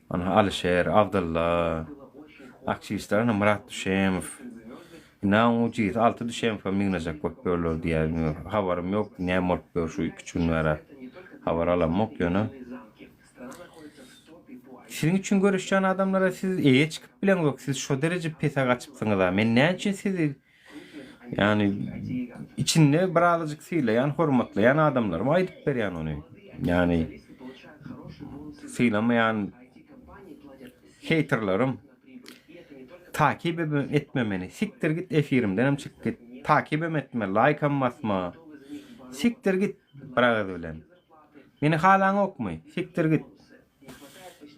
Ana Alyşer, Abdylla, aktiwistler ana Myrat Düşemow. Ine oň ujyzy Alty Düşemow hem ýygnajak bolup ýörler diýýär. Habarym ýok, näme bolup ýör şu iki-üç gün bäri. Habar alamok ýöne. Siziň üçin göreşýän adamlara siz eýe çykyp bileňzok, siz şo dereje pese gaçypsyňyz-a. Men näme üçin sizi ýagny içinde birazajyk sylaýan, hormatlaýan adamlarym aýdyp berýän ony. Ýagny sylamaýan heýterlerim takyp etme meni. Sikdir git efirimdenem çyk git. Takybem etme, laýkam basma. Sikdir git bir agyz bilen. Meni halaňokmy? Sikdir git.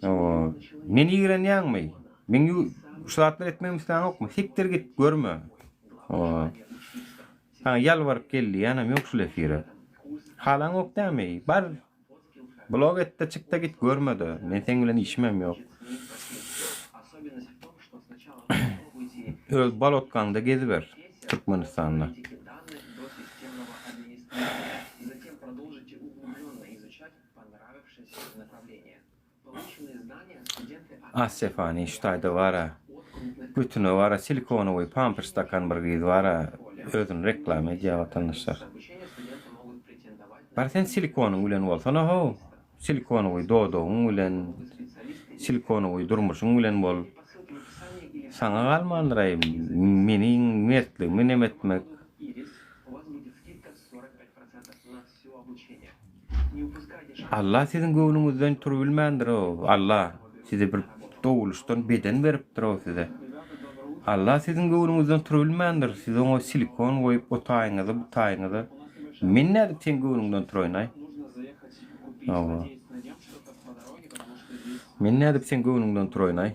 Hawa. Meni ýigrenýäňmi? Meň şu zatlary etmegimi isläňokmy? Sikdir git, görme. Hawa. Saňa ýalbaryp gel diýýänem ýok şul efire. Halaňok dämi? Bar. Blok et-de çyk-da git, görme-de. Men seň bilen işimem ýok. Öz bolotkaňda geziber Türkmenistanda. Ah Stefani şu taýda bara götüne bara silikonowy pampers dakan bir gyz bara özüni reklama edýär watandaşlar. Bar sen silikonyň bilen bolsana how. Silikonowy dodagyň bilen silikonowy durmuşyň bilen bol. Saňa galmandyraý meniň mertligimi nem etmek. Allah siziň göwnüňizden turubilmändir-ow. Allah size bir dogulyşdan beden beripdir-ow size. Allah siziň göwnüňizden turubilmändir. Siz oňa silikon goýup o taýyňyza, bu taýyňyza. Men nädip seň göwnüňden turaýyn-aý? Hawa. Men nädip seň göwnüňden turaýyn-aý?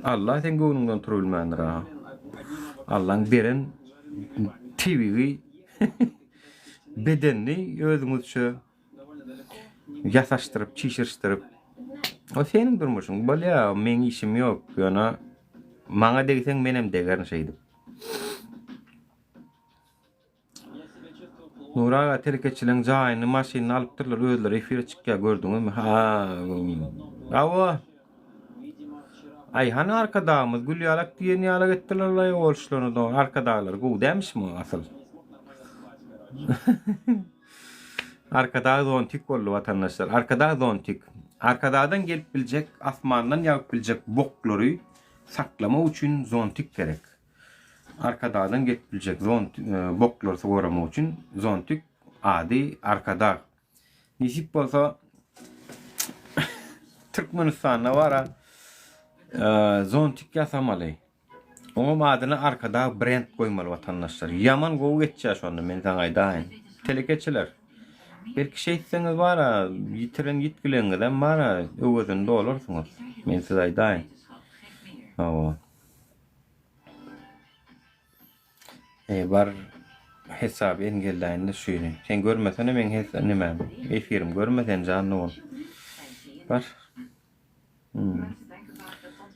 Allah seň göwnüňden turubilmändir-a. Allaň beren tebigy Bedenini özüňizçe ýasaşdyryp, çişirişdirip. O seniň durmuşyň. Bolýa, meň işim ýok. Ýöne maňa degseň menem degerin şeýdip. Nury aga telekeçileň jaýyny, maşynyny alypdyrlar, özleri efire çykýar, gördüňizmi? Ha. Hawa. Aý hany arkadagymyz gül ýalak diýen ýalak etdilerlaý boluşlaryny dogry arkadaglar gowy dämişmi asyl. Arkadag zontik boldy watandaşlar. Arkadag zontik. Arkadagdan gelip biljek asmandan ýagyp biljek boklary saklamak üçin zontik gerek. Arkadagdan gelip biljek zont e, boklary goramak üçin zontik ady Arkadag. Nesip bolsa Türkmenistanda bara zontik ýasamaly. Oňam adyny Arkadag brend goýmaly watandaşlar. Ýaman gowy geçýär şonda men saňa aýdaýyn. Telekeçiler. Belki şeýtseňiz bara ýitiren ýitgileňizem bara öwezini dolarsyňyz. Men size aýdaýyn. Hawa. Eý bar hesaby engelläýinde şuny. Sen görmesene meň hes nimäm efirim görme sen janly bol. Bar. Hmm.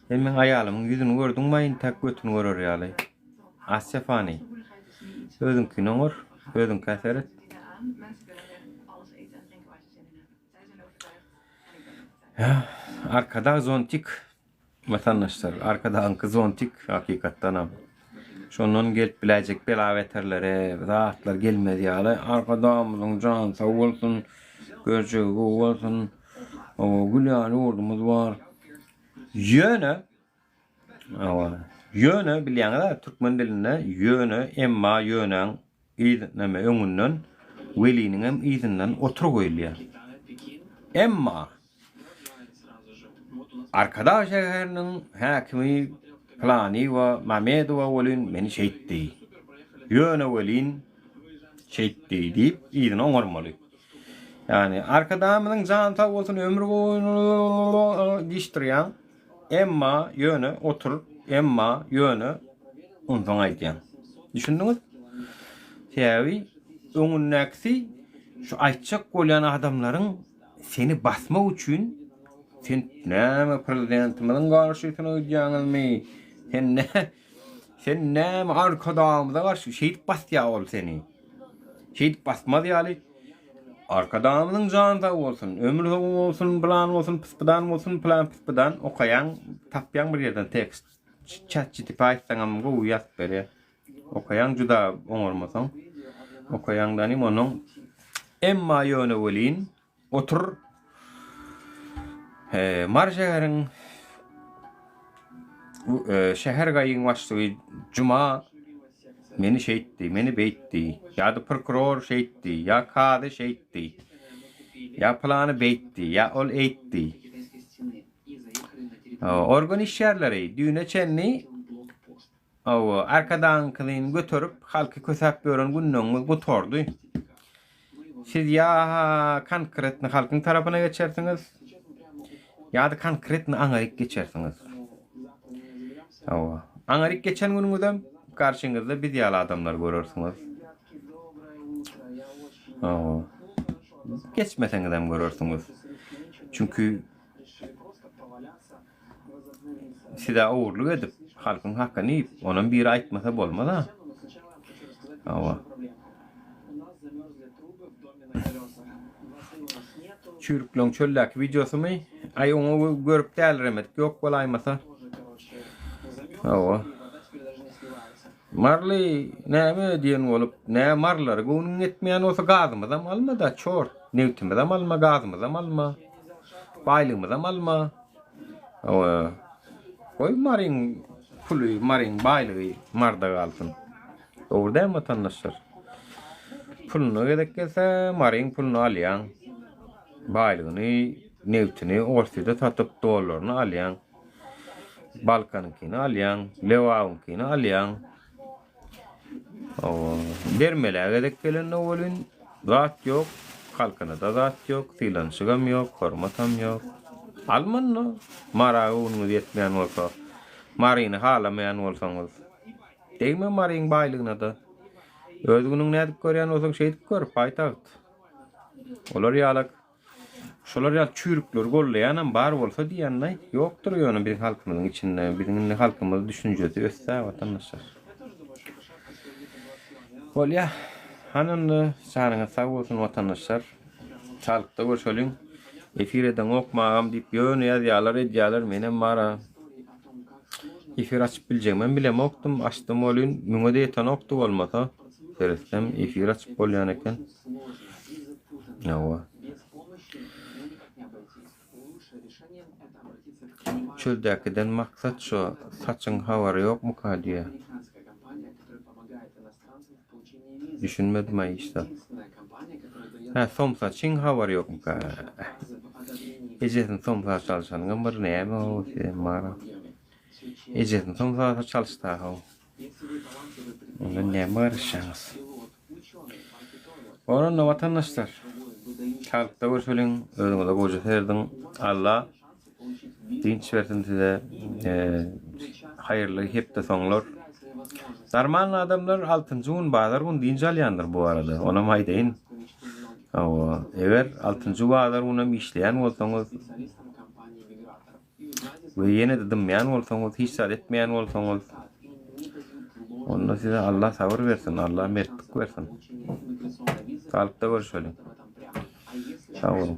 Sen meň aýalymyň ýüzüni gördüňmi intäk götüni görer ýaly. Asya fani. Özüňkini oňar, özüňkä seret. Arkadag zontik Watandaşlar, Arkadagyňky zontik hakykatdanam. Şondan gelip biläýjek bela-beterlere, zatlar gelmez ýaly Arkadagymyzyň jany sag bolsun, görjegi gowy bolsun. Hawa, gül ýaly ýurdumyz bar. Ýöne, hawa, ýöne bilýäňiz-ä türkmen dilinde ýöne, emma, ýönäň yz neme öňünden weliniňem yzyndan otur goýulýar. Emma Arkadag şäheriniň häkimi Pylanyýewa Mamedowa welin meni şeýtdi. Ýöne welin şeýtdi diýip yzyny oňarmaly. Ýagny Arkadagymyzyň jany sag bolsun, ömri boýy diýişdirýäň. Emma, ýöne, otur, emma, ýöne, onsoň aýdýaň. Düşündiňiz? Sebäbi öňündäkisi şu aýtjak bolýan adamlaryň seni basmak üçin sen näme prezidentimiziň garşysyna gidýäňizmi? Sen nä sen näme arkadagymyza garşy şeýdip basýar ol seni. Şeýdip basmaz ýaly Arkadagymyzyň jany sag bolsun, ömri sag bolsun, pylan bolsun, pyspydan bolsun, pylan pyspydan okaýaň, tapýaň bir ýerden tekst. Chat GTP aýtsaňam gowy ýazyp berýär. Okaýaň juda oňarmasaň. Okaýaň danym onuň. Emma ýöne welin Otur. Mary şäheriň şäher gaýyň başlygy Juma meni şeýtdi, meni beýtdi, ýa-da prokuror şeýtdi, ýa kazy şeýtdi, ýa pylany beýtdi, ýa ol eýtdi. Organ işgärleri düýne çenli Hawa, Arkadagyňkyny göterip, halky kösäp ýören günleriňiz gutardy. Siz ýa-ha konkretny halkyň tarapyna geçersiňiz, ýa-da konkretny aňaryk geçersiňiz. Hawa, aňaryk geçen günüňizem garşyňyzda biz ýaly adamlary görersiňiz. Hawa, geçmeseňizem görersiňiz. Çünki Siz-ä ogurlyk edip, halkyň hakyny iýip, onam biri aýtmasa bolmaz-a. Hawa. Çüýrükleň çöldäki wideosymy? Aý oňa görüp däliremedik ýok bolaýmasa. Hawa. Marly näme diýen bolup, nä marlary göwnüň ýetmeýän bolsa gazymyzam alma-da, çort. Nebtimizem alma, gazymyzam alma. Baýlygymyzam alma. Hawa. Goý Maryň puly, Maryň baýlygy Marda galsyn. Dogry dälmi watandaşlar? Puluna gezek gelse Maryň puluny alýaň. Baýlygyny, nebtini Orsýede satyp dollaryny alýaň. Balkanyňkyny alýaň, Lebabyňkyny alýaň. Hawa, bermelä gezek gelende welin zat ýok, halkyna-da zat ýok, sylanyşygam ýok, hormatam ýok. Almanda, Mara göwnüňiz ýetmeýän bolsa, Maryny halamaýan bolsaňyz, degme Maryň baýlygyna-da. Öz günüňi nädip görýän bolsaň, şeýdip gör, paýtagt. Olar ýalak Şolar ýaly çüýrükleri gollaýanam bar bolsa diýýänlaý, ýokdur ýöne biziň halkymyzyň içinde. Biziň indi halkymyz düşünjesi ösdä watandaşlar. Bolýa. Hany onda janyňyz sag bolsun watandaşlar. Saglykda görşeliň. Efir edeňokmy agam diýip ýöne ýazýalar edýäler menem bara. Efir açyp biljegimem bilemokdym. Açdym welin müňe-de ýetenokdy bolmasa. Seretsem efir açyp bolýan eken. Hawa. Çöldäkiden maksat şo saçyň habary ýokmuka diýýä. Düşünmedim-aý hiç zat. Hä, somsaçyň habary ýokmuka? Ejesini somsa çalşanyňam bir näme-ow sizem bar-a. Ejesini somsa çalyşsa-how. Ondan näme garaşýaňyz? Onda watandaşlar, saglykda görşeliň, özüňize goja serediň. Alla dynç bersin size. Haýyrly hepde soňlar. Normal adamlar altynjy gün bazar gün dynç alýandyr bu arada. Onam aýdaýyn. Hawa, eger altynjy bazar günem işleýän bolsaňyz, We ýene-de dymýan bolsaňyz, hiç zat etmeýän bolsaňyz, onda size Allah sabyr bersin, Allah mertlik bersin. Saglykda görüşeliň. Sag boluň.